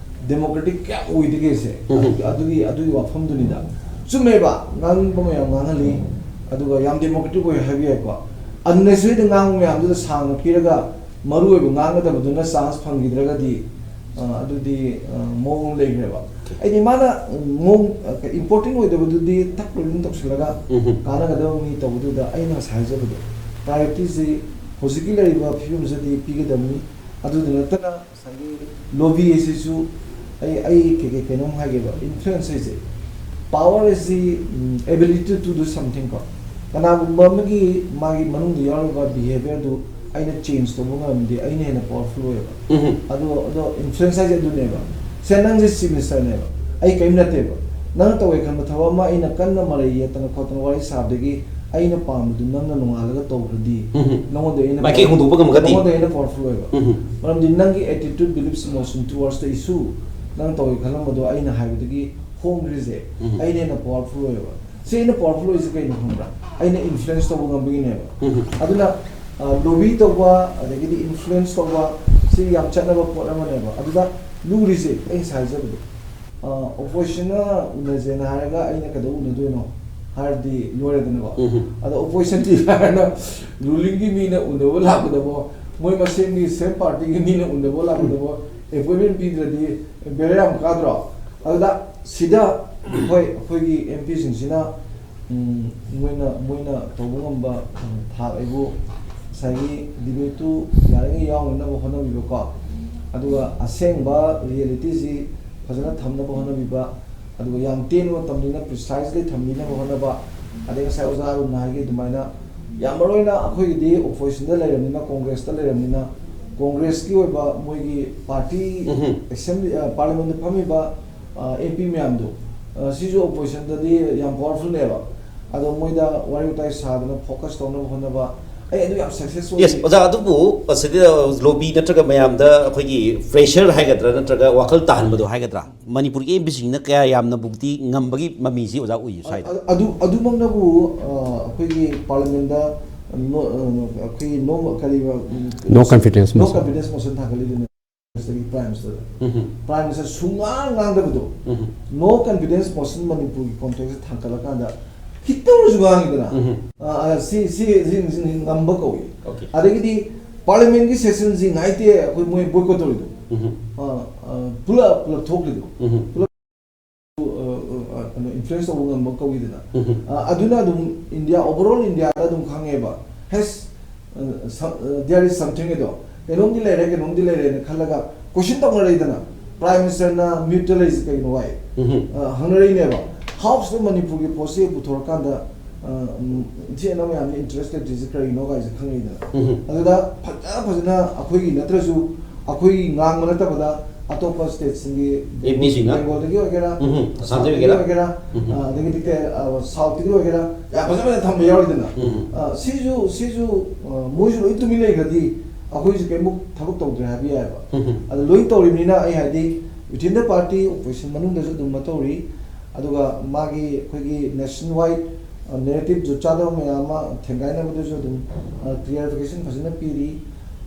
democratic ꯀꯌꯥ ꯑꯣꯏꯗꯒꯦꯁꯦ? ꯎꯝ꯫ ꯑꯗꯨꯒꯤ, ꯑꯗꯨꯒꯤ, ꯑꯗꯨꯒꯤ ꯋꯥꯐꯝꯗꯨꯅꯤꯗ꯫ ꯆꯨꯝꯃꯦꯕ, ꯉꯥꯡꯅꯤꯡꯕ ꯃꯌꯥꯝ ꯉꯥꯡꯍꯜꯂꯤ, ꯑꯗꯨꯒ ꯌꯥꯝ democratic ꯑꯣꯏ ꯍꯥꯏꯕ ꯌꯥꯏꯀꯣ꯫ Unnecessary ꯗ ꯉꯥꯡꯕ ꯃꯌꯥꯝꯗꯨꯗ ꯁꯥꯡꯅ ꯄꯤꯔꯒ ꯃꯔꯨ ꯑꯣꯏꯕ ꯉꯥꯡꯒꯗꯕꯗꯨꯅ chance ꯐꯪꯈꯤꯗ꯭ꯔꯒꯗꯤ, ꯑ, ꯑꯗꯨꯗꯤ, ꯑ, ꯃꯑꯣꯡ ꯂꯩꯈ꯭ꯔꯦꯕ꯫ ꯍꯥꯏꯗꯤ ꯃꯥꯅ ꯃꯑꯣꯡ, ꯑ, important ꯑꯣꯏꯗꯕꯗꯨꯗꯤ ꯇꯛ ꯂꯣꯏꯅ ꯇꯧꯁꯤꯜꯂꯒ ꯎꯝ꯫ ꯀꯥꯟꯅꯒꯗꯕ ꯃꯤ ꯇꯧꯕꯗꯨꯗ ꯑꯩꯅ ꯉꯁꯥꯏ ꯍꯥꯏꯖꯕꯗꯣ, priority ꯁꯤ ꯍꯧꯖꯤꯛꯀꯤ ꯂꯩꯔꯤꯕ ꯐꯤꯕꯝꯁꯤꯗꯗꯤ ꯄꯤꯒꯗꯕꯅꯤ꯫ ꯑꯗꯨꯗ ꯅꯠꯇꯅ ꯉꯁꯥꯏꯒꯤ ꯂꯣꯕꯤ ꯑꯁꯤꯁꯨ ꯑꯩ, ꯑꯩ ꯀꯩ ꯀꯩ ꯀꯩꯅꯣꯝ ꯍꯥꯏꯒꯦꯕ, influence ꯍꯥꯏꯁꯦ, power is the, um, ability to do something ꯀꯣ꯫ ꯀꯅꯥꯒꯨꯝꯕ ꯑꯃꯒꯤ ꯃꯥꯒꯤ ꯃꯅꯨꯡꯗ ꯌꯥꯎꯔꯤꯕ behaviour ꯗꯨ ꯑꯩꯅ change ꯇꯧꯕ ꯉꯝꯃꯗꯤ ꯑꯩꯅ ꯍꯦꯟꯅ powerful ꯑꯣꯏꯌꯦꯕ꯫ ꯎꯝ꯫ ꯑꯗꯣ, ꯑꯗꯣ influence ꯍꯥꯏꯁꯦ ꯑꯗꯨꯅꯦꯕ꯫ ꯁꯦ, ꯅꯪꯁꯦ chief minister ꯅꯦꯕ, ꯑꯩ ꯀꯔꯤꯝ ꯅꯠꯇꯦꯕ꯫ ꯅꯪ ꯇꯧꯒꯦ ꯈꯟꯕ ꯊꯕꯛ ꯑꯃ ꯑꯩꯅ ꯀꯟꯅ ꯃꯔꯩ ꯌꯦꯠꯇꯅ ꯈꯣꯠꯇꯅ ꯋꯥꯔꯤ ꯁꯥꯕꯗꯒꯤ ꯑꯩꯅ ꯄꯥꯝꯕꯗꯨ ꯅꯪꯅ ꯅꯣꯡꯉꯥꯜꯂꯒ ꯇꯧꯈ꯭ꯔꯗꯤ ꯎꯝ꯫ ꯅꯉꯣꯟꯗ ꯑꯩꯅ ꯃꯥꯏꯀꯩ power-, ꯍꯣꯡꯗꯣꯛꯄ ꯉꯝꯃꯒꯗꯤ? ꯅꯉꯣꯟꯗ ꯑꯩꯅ powerful ꯑꯣꯏꯕ꯫ ꯎꯝ꯫ ꯃꯔꯝꯗꯤ ꯅꯪꯒꯤ attitude, beliefs, emotion towards the issue, ꯅꯪ ꯇꯧꯒꯦ ꯈꯜꯂꯝꯕꯗꯣ ꯑꯩꯅ ꯍꯥꯏꯕꯗꯒꯤ ꯍꯣꯡꯈ꯭ꯔꯤꯁꯦ, ꯎꯝ꯫ ꯑꯩꯅ ꯍꯦꯟꯅ powerful ꯑꯣꯏꯌꯦꯕ꯫ ꯁꯤ ꯑꯩꯅ powerful ꯑꯣꯏꯁꯦ ꯀꯩꯅꯣ ꯈꯪꯕ꯭ꯔꯥ? ꯑꯩꯅ influence ꯇꯧꯕ ꯉꯝꯕꯒꯤꯅꯦꯕ꯫ ꯎꯝ꯫ ꯑꯗꯨꯅ, ꯑ, lobby ꯇꯧꯕ, ꯑꯗꯒꯤꯗꯤ influence ꯇꯧꯕ, ꯁꯤ ꯌꯥꯝ ꯆꯠꯅꯕ ꯄꯣꯠ ꯑꯃꯅꯦꯕ꯫ ꯑꯗꯨꯗ ꯂꯨꯔꯤꯁꯦ ꯑꯩ ꯉꯁꯥꯏ ꯍꯥꯏꯖꯕꯗꯣ, ꯑ, opposition ꯅ ꯎꯅꯁꯦꯅ ꯍꯥꯏꯔꯒ ꯑꯩꯅ ꯀꯩꯗꯧ ꯎꯅꯗꯣꯏꯅꯣ ꯍꯥꯏꯔꯗꯤ ꯂꯣꯏꯔꯦꯗꯅꯀꯣ꯫ ꯎꯝ꯫ ꯑꯗꯣ opposition ꯗꯤ ꯍꯥꯏꯔꯒ ruling ꯒꯤ ꯃꯤꯅ ꯎꯅꯕ ꯂꯥꯛꯄꯗꯕꯣ, ꯃꯣꯏ ꯃꯁꯦꯟꯒꯤ same party ꯒꯤ ꯃꯤꯅ ꯎꯅꯕ ꯂꯥꯛꯄꯗꯕꯣ, appointment ꯄꯤꯗ꯭ꯔꯗꯤ ꯕꯦꯔꯥ ꯌꯥꯝ ꯀꯥꯗ꯭ꯔꯣ? ꯑꯗꯨꯗ ꯁꯤꯗ ꯍꯣꯏ, ꯑꯩꯈꯣꯏꯒꯤ M P ꯁꯤꯡꯁꯤꯅ, ꯎꯝ, ꯃꯣꯏꯅ, ꯃꯣꯏꯅ ꯇꯧꯕ ꯉꯝꯕ, ꯎꯝ, ꯊꯥꯛ ꯍꯥꯏꯕꯨ ꯉꯁꯥꯏꯒꯤ debate ꯇꯨ ꯌꯥꯔꯤꯉꯩ ꯌꯥꯎꯅꯅꯕ ꯍꯣꯠꯅꯕꯤꯕꯀꯣ꯫ ꯑꯗꯨꯒ ꯑꯁꯦꯡꯕ reality ꯁꯤ ꯐꯖꯅ ꯊꯝꯅꯕ ꯍꯣꯠꯅꯕꯤꯕ, ꯑꯗꯨꯒ ꯌꯥꯝ ꯇꯦꯟꯕ ꯃꯇꯝꯅꯤꯅ ꯄ꯭ꯔꯤꯁꯥꯏꯁꯂꯤ ꯊꯝꯕꯤꯅꯕ ꯍꯣꯠꯅꯕ, ꯑꯗꯩ ꯉꯁꯥꯏ ꯑꯣꯖꯥ ꯑꯔꯨꯟꯅ ꯍꯥꯏꯒꯦ ꯑꯗꯨꯃꯥꯏꯅ ꯌꯥꯝ ꯃꯔꯨ ꯑꯣꯏꯅ ꯑꯩꯈꯣꯏꯒꯤꯗꯤ ꯑꯣꯄꯣꯖꯤꯁꯟꯗ ꯂꯩꯔꯕꯅꯤꯅ, ꯀꯣꯡꯒ꯭ꯔꯦꯁꯇ ꯂꯩꯔꯕꯅꯤꯅ, ꯀꯣꯡꯒ꯭ꯔꯦꯁꯀꯤ ꯑꯣꯏꯕ ꯃꯣꯏꯒꯤ ꯄꯥꯔꯇꯤ ꯑꯦꯁꯦꯝꯕ꯭ꯂꯤ, ꯄꯥꯔꯂꯤꯌꯥꯃꯦꯟꯗ ꯐꯝꯃꯤꯕ ꯑꯦꯝ ꯄꯤ ꯃꯌꯥꯝꯗꯣ, ꯑ, ꯁꯤꯁꯨ ꯑꯣꯄꯣꯖꯤꯁꯟꯗꯗꯤ ꯌꯥꯝ ꯄꯋꯥꯔꯐꯨꯜꯅꯦꯕ꯫ ꯑꯗꯣ ꯃꯣꯏꯗ ꯋꯥꯔꯤ ꯋꯥꯇꯥꯏ ꯁꯥꯗꯅ ꯐꯣꯀꯁ ꯇꯧꯅꯕ ꯍꯣꯠꯅꯕ, ꯑꯩ ꯑꯗꯨ ꯌꯥꯝ ꯁꯛꯁꯦꯁ ꯑꯣꯏ꯫ ꯌꯦꯁ ꯑꯣꯖꯥ, ꯑꯗꯨꯕꯨ ꯑꯁꯤꯗ ꯂꯣꯕꯤ ꯅꯠꯇ꯭ꯔꯒ ꯃꯌꯥꯝꯗ ꯑꯩꯈꯣꯏꯒꯤ ꯄ꯭ꯔꯦꯁꯔ ꯍꯥꯏꯒꯗ꯭ꯔꯥ ꯅꯠꯇ꯭ꯔꯒ ꯋꯥꯈꯜ ꯇꯥꯍꯟꯕꯗꯣ ꯍꯥꯏꯒꯗ꯭ꯔꯥ, ꯃꯅꯤꯄꯨꯔꯒꯤ ꯑꯦꯝ ꯄꯤꯁꯤꯡꯅ ꯀꯌꯥ ꯌꯥꯝꯅꯕꯨꯗꯤ ꯉꯝꯕꯒꯤ ꯃꯃꯤꯁꯤ ꯑꯣꯖꯥ ꯎꯏ ꯁ꯭ꯋꯥꯏꯗ꯫ ꯑꯗꯨ ꯑꯗꯨꯃꯛꯅꯕꯨ ꯑ, ꯑꯩꯈꯣꯏꯒꯤ ꯄꯥꯔꯂꯤꯌꯥꯃꯦꯟꯗ ꯅꯣ-, ꯑ, ꯑꯩꯈꯣꯏꯒꯤ ꯅꯣ-, ꯀꯔꯤꯕ, No confidence no motion. Confidence motion ꯊꯥꯡꯒꯠꯂꯤꯗꯨꯅ ꯄ꯭ꯔꯥꯏꯝ ꯃꯤꯅꯤꯁꯇꯔꯗ꯫ ꯎꯝ, ꯄ꯭ꯔꯥꯏꯝ ꯃꯤꯅꯤꯁꯇꯔ ꯁꯨꯡꯉꯥꯡ ꯉꯥꯡꯗꯕꯗꯣ꯫ ꯎꯝ, ꯅꯣ ꯀꯟꯐꯤꯗꯦꯟꯁ ꯃꯣꯁꯟ ꯃꯅꯤꯄꯨꯔꯒꯤ ꯀꯣꯟꯇꯦꯛꯁꯇ ꯊꯥꯡꯒꯠꯂꯀꯥꯟꯗ ꯈꯤꯇꯪ ꯑꯣꯏꯔꯁꯨ ꯉꯥꯡꯉꯤꯗꯅ꯫ ꯎꯝ, ꯑ, ꯑ, ꯁꯤ ꯁꯤ ꯁꯤ ꯁꯤ ꯉꯝꯕ ꯀꯧꯏ꯫ ꯑꯣꯀꯦ꯫ ꯑꯗꯒꯤꯗꯤ ꯄꯥꯔꯂꯤꯌꯥꯃꯦꯟꯒꯤ ꯁꯦꯁꯟꯁꯤ ꯉꯥꯏꯇꯦ ꯑꯩꯈꯣꯏ ꯃꯣꯏ ꯕꯣꯏꯀꯣꯠ ꯇꯧꯔꯤꯗꯣ꯫ ꯎꯝ, ꯑ, ꯑ, ꯄꯨꯂꯞ ꯄꯨꯂꯞ ꯊꯣꯛꯈ꯭ꯔꯤꯗꯣ꯫ ꯎꯝ, ꯑ, ꯑ, ꯑ, ꯀꯩꯅꯣ, ꯏꯟꯐ꯭ꯂꯨꯌꯦꯟꯁ ꯇꯧꯕ ꯉꯝꯕ ꯀꯧꯏꯗꯅ꯫ ꯎꯝ, ꯑ, ꯑꯗꯨꯅ ꯑꯗꯨꯝ ꯏꯟꯗꯤꯌꯥ, ꯑꯣꯚꯔ ꯑꯣꯜ ꯏꯟꯗꯤꯌꯥꯗ ꯑꯗꯨꯝ ꯈꯪꯉꯦꯕ, ꯍꯦꯁ, there is something ꯑꯗꯣ, ꯀꯩꯅꯣꯝꯗꯤ ꯂꯩꯔꯦ, ꯀꯩꯅꯣꯝꯗꯤ ꯂꯩꯔꯦꯅ ꯈꯜꯂꯒ ꯀꯣꯏꯁꯟ ꯇꯧꯅꯔꯛꯏꯗꯅ꯫ ꯄ꯭ꯔꯥꯏꯝ ꯃꯤꯅꯤꯁꯇꯔꯅ ꯃ꯭ꯌꯨꯠꯇ ꯂꯩꯔꯤꯁꯦ ꯀꯩꯅꯣ ꯍꯥꯏ꯫ ꯎꯝ, ꯑ, ꯍꯪꯅꯔꯛꯏꯅꯦꯕ꯫ ꯍꯥꯎꯁꯇ ꯃꯅꯤꯄꯨꯔꯒꯤ ꯄꯣꯠꯁꯤ ꯄꯨꯊꯣꯔꯀꯥꯟꯗ, ꯑ, ꯎꯝ, ꯏꯆꯤꯟ ꯏꯅꯥꯎ ꯃꯌꯥꯝꯅ ꯏꯟꯇꯔꯦꯁ ꯂꯩꯇ꯭ꯔꯤꯁꯦ ꯀꯔꯤꯅꯣ ꯀꯥꯏꯁꯦ ꯈꯪꯉꯛꯏꯗꯅ꯫ ꯎꯝ, ꯑꯗꯨꯗ ꯐꯖ ꯐꯖꯅ ꯑꯩꯈꯣꯏꯒꯤ ꯅꯠꯇ꯭ꯔꯁꯨ, ꯑꯩꯈꯣꯏꯒꯤ ꯉꯥꯡꯕ ꯅꯠꯇꯕꯗ ꯑꯇꯣꯞꯄ ꯁ꯭ꯇꯦꯠꯁꯤꯡꯒꯤ ꯑꯦꯝ ꯄꯤꯁꯤꯡꯅ꯫ ꯕꯦꯡꯒꯣꯜꯗꯒꯤ ꯑꯣꯏꯒꯦꯔꯥ, ꯎꯝ, ꯑꯁꯥꯝꯗꯒꯤ ꯑꯁꯥꯝꯗꯒꯤ ꯑꯣꯏꯒꯦꯔꯥ꯫ ꯑꯣꯏꯒꯦꯔꯥ, ꯎꯝ꯫ ꯑ, ꯑꯗꯒꯤꯗꯤ ꯀꯩ, ꯑ, ꯁꯥꯎꯠꯇꯒꯤ ꯑꯣꯏꯒꯦꯔꯥ, ꯌꯥꯝ ꯐꯖ ꯐꯖꯅ ꯊꯝꯕ ꯌꯥꯎꯔꯤꯗꯅ꯫ ꯎꯝ꯫ ꯑ, ꯁꯤꯁꯨ ꯁꯤꯁꯨ ꯑ, ꯃꯣꯏꯁꯨ ꯂꯣꯏ ꯇꯨꯃꯤꯟ ꯂꯩꯈ꯭ꯔꯗꯤ ꯑꯩꯈꯣꯏꯁꯨ ꯀꯩꯝꯕꯨ ꯊꯕꯛ ꯇꯧꯗ꯭ꯔꯦ ꯍꯥꯏꯕ ꯌꯥꯏꯑꯕ꯫ ꯎꯝ꯫ ꯑꯗꯨ ꯂꯣꯏ ꯇꯧꯔꯤꯕꯅꯤꯅ ꯑꯩ ꯍꯥꯏꯗꯤ within the party, opposition ꯃꯅꯨꯡꯗꯁꯨ ꯑꯗꯨꯝ ꯇꯧꯔꯤ꯫ ꯑꯗꯨꯒ ꯃꯥꯒꯤ ꯑꯩꯈꯣꯏꯒꯤ ꯅꯦꯁꯟ ꯋꯥꯏꯗ ꯅꯦꯔꯦꯇꯤꯞ ꯖꯨꯠ ꯆꯥꯗꯕ ꯃꯌꯥꯝ ꯑꯃ ꯊꯦꯡꯒꯥꯏꯅꯕꯗꯨꯁꯨ ꯑꯗꯨꯝ ꯀ꯭ꯂꯤꯌꯥꯔꯤꯐꯤꯀꯦꯁꯟ ꯐꯖꯅ ꯄꯤꯔꯤ꯫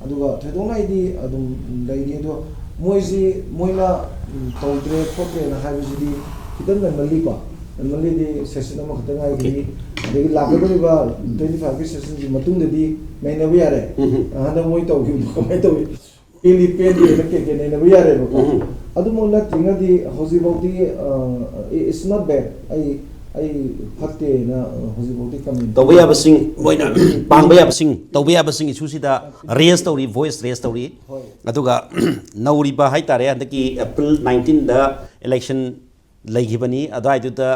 ꯑꯗꯨꯒ ꯊꯣꯏꯗꯣꯛꯅ ꯑꯩꯗꯤ ꯑꯗꯨꯝ ꯂꯩꯔꯤ꯫ ꯑꯗꯣ ꯃꯣꯏꯁꯤ ꯃꯣꯏꯅ ꯎꯝ, ꯇꯧꯗ꯭ꯔꯦ ꯈꯣꯠꯇ꯭ꯔꯦꯅ ꯍꯥꯏꯕꯁꯤꯗꯤ ꯈꯤꯇꯪ ꯉꯟꯃꯜꯂꯤꯀꯣ꯫ ꯉꯟꯃꯜꯂꯤꯗꯤ ꯁꯦꯁꯟ ꯑꯃꯈꯛꯇ ꯉꯥꯏꯔꯤ꯫ ꯑꯗꯒꯤ ꯂꯥꯛꯀꯗꯧꯔꯤꯕ twenty five ꯀꯤ ꯁꯦꯁꯟꯁꯤ ꯃꯇꯨꯡꯗꯗꯤ ꯅꯩꯅꯕ ꯌꯥꯔꯦ꯫ ꯎꯝ꯫ ꯍꯟꯗꯛ ꯃꯣꯏ ꯇꯧꯈꯤꯕꯗꯣ ꯀꯃꯥꯏꯅ ꯇꯧꯏ? ꯄꯦꯜꯂꯤ ꯄꯦꯟꯗꯦꯅ ꯀꯩ ꯀꯩ ꯅꯩꯅꯕ ꯌꯥꯔꯦꯕꯀꯣ꯫ ꯎꯝ꯫ ꯑꯗꯨꯃꯛ ꯅꯠꯇ꯭ꯔꯤꯉꯩꯗꯤ ꯍꯧꯖꯤꯛꯐꯥꯎꯗꯤ, ꯑ, it's not bad꯫ ꯑꯩ ꯑꯩ ꯐꯠꯇꯦꯅ ꯍꯧꯖꯤꯛꯐꯥꯎꯗꯤ ꯀꯃꯦꯟ ꯇꯧꯕ ꯌꯥꯕꯁꯤꯡ ꯃꯣꯏꯅ ꯄꯥꯡꯕ ꯌꯥꯕꯁꯤꯡ ꯇꯧꯕ ꯌꯥꯕꯁꯤꯡ ꯏꯁꯨꯁꯤꯗ ꯔꯦꯁ ꯇꯧꯔꯤ, ꯚꯣꯏꯁ ꯔꯦꯁ ꯇꯧꯔꯤ꯫ ꯍꯣꯏ꯫ ꯑꯗꯨꯒ ꯅꯧꯔꯤꯕ ꯍꯥꯏꯇꯥꯔꯦ, ꯍꯟꯗꯛꯀꯤ ꯑꯦꯄ꯭ꯔꯤꯜ ꯅꯥꯏꯟꯇꯤꯟꯗ ꯏꯂꯦꯛꯁꯟ ꯂꯩꯈꯤꯕꯅꯤ꯫ ꯑꯗꯨꯋꯥꯏꯗꯨꯗ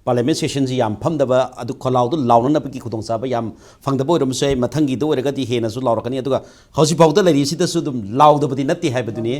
ꯄꯥꯔꯂꯤꯌꯥꯃꯦꯟ ꯁꯦꯁꯟꯁꯤ ꯌꯥꯝ ꯐꯝꯗꯕ, ꯑꯗꯨ ꯈꯣꯜꯂꯥꯎꯗꯨ ꯂꯥꯎꯅꯅꯕꯒꯤ ꯈꯨꯗꯣꯡꯆꯥꯕ ꯌꯥꯝ ꯐꯪꯗꯕ ꯑꯣꯏꯔꯝꯕꯁꯨ ꯌꯥꯏ꯫ ꯃꯊꯪꯒꯤꯗ ꯑꯣꯏꯔꯒꯗꯤ ꯍꯦꯟꯅꯁꯨ ꯂꯥꯎꯔꯛꯀꯅꯤ꯫ ꯑꯗꯨꯒ ꯍꯧꯖꯤꯛꯐꯥꯎꯗ ꯂꯩꯔꯤꯁꯤꯗꯁꯨ ꯑꯗꯨꯝ ꯂꯥꯎꯗꯕꯗꯤ ꯅꯠꯇꯦ ꯍꯥꯏꯕꯗꯨꯅꯤ꯫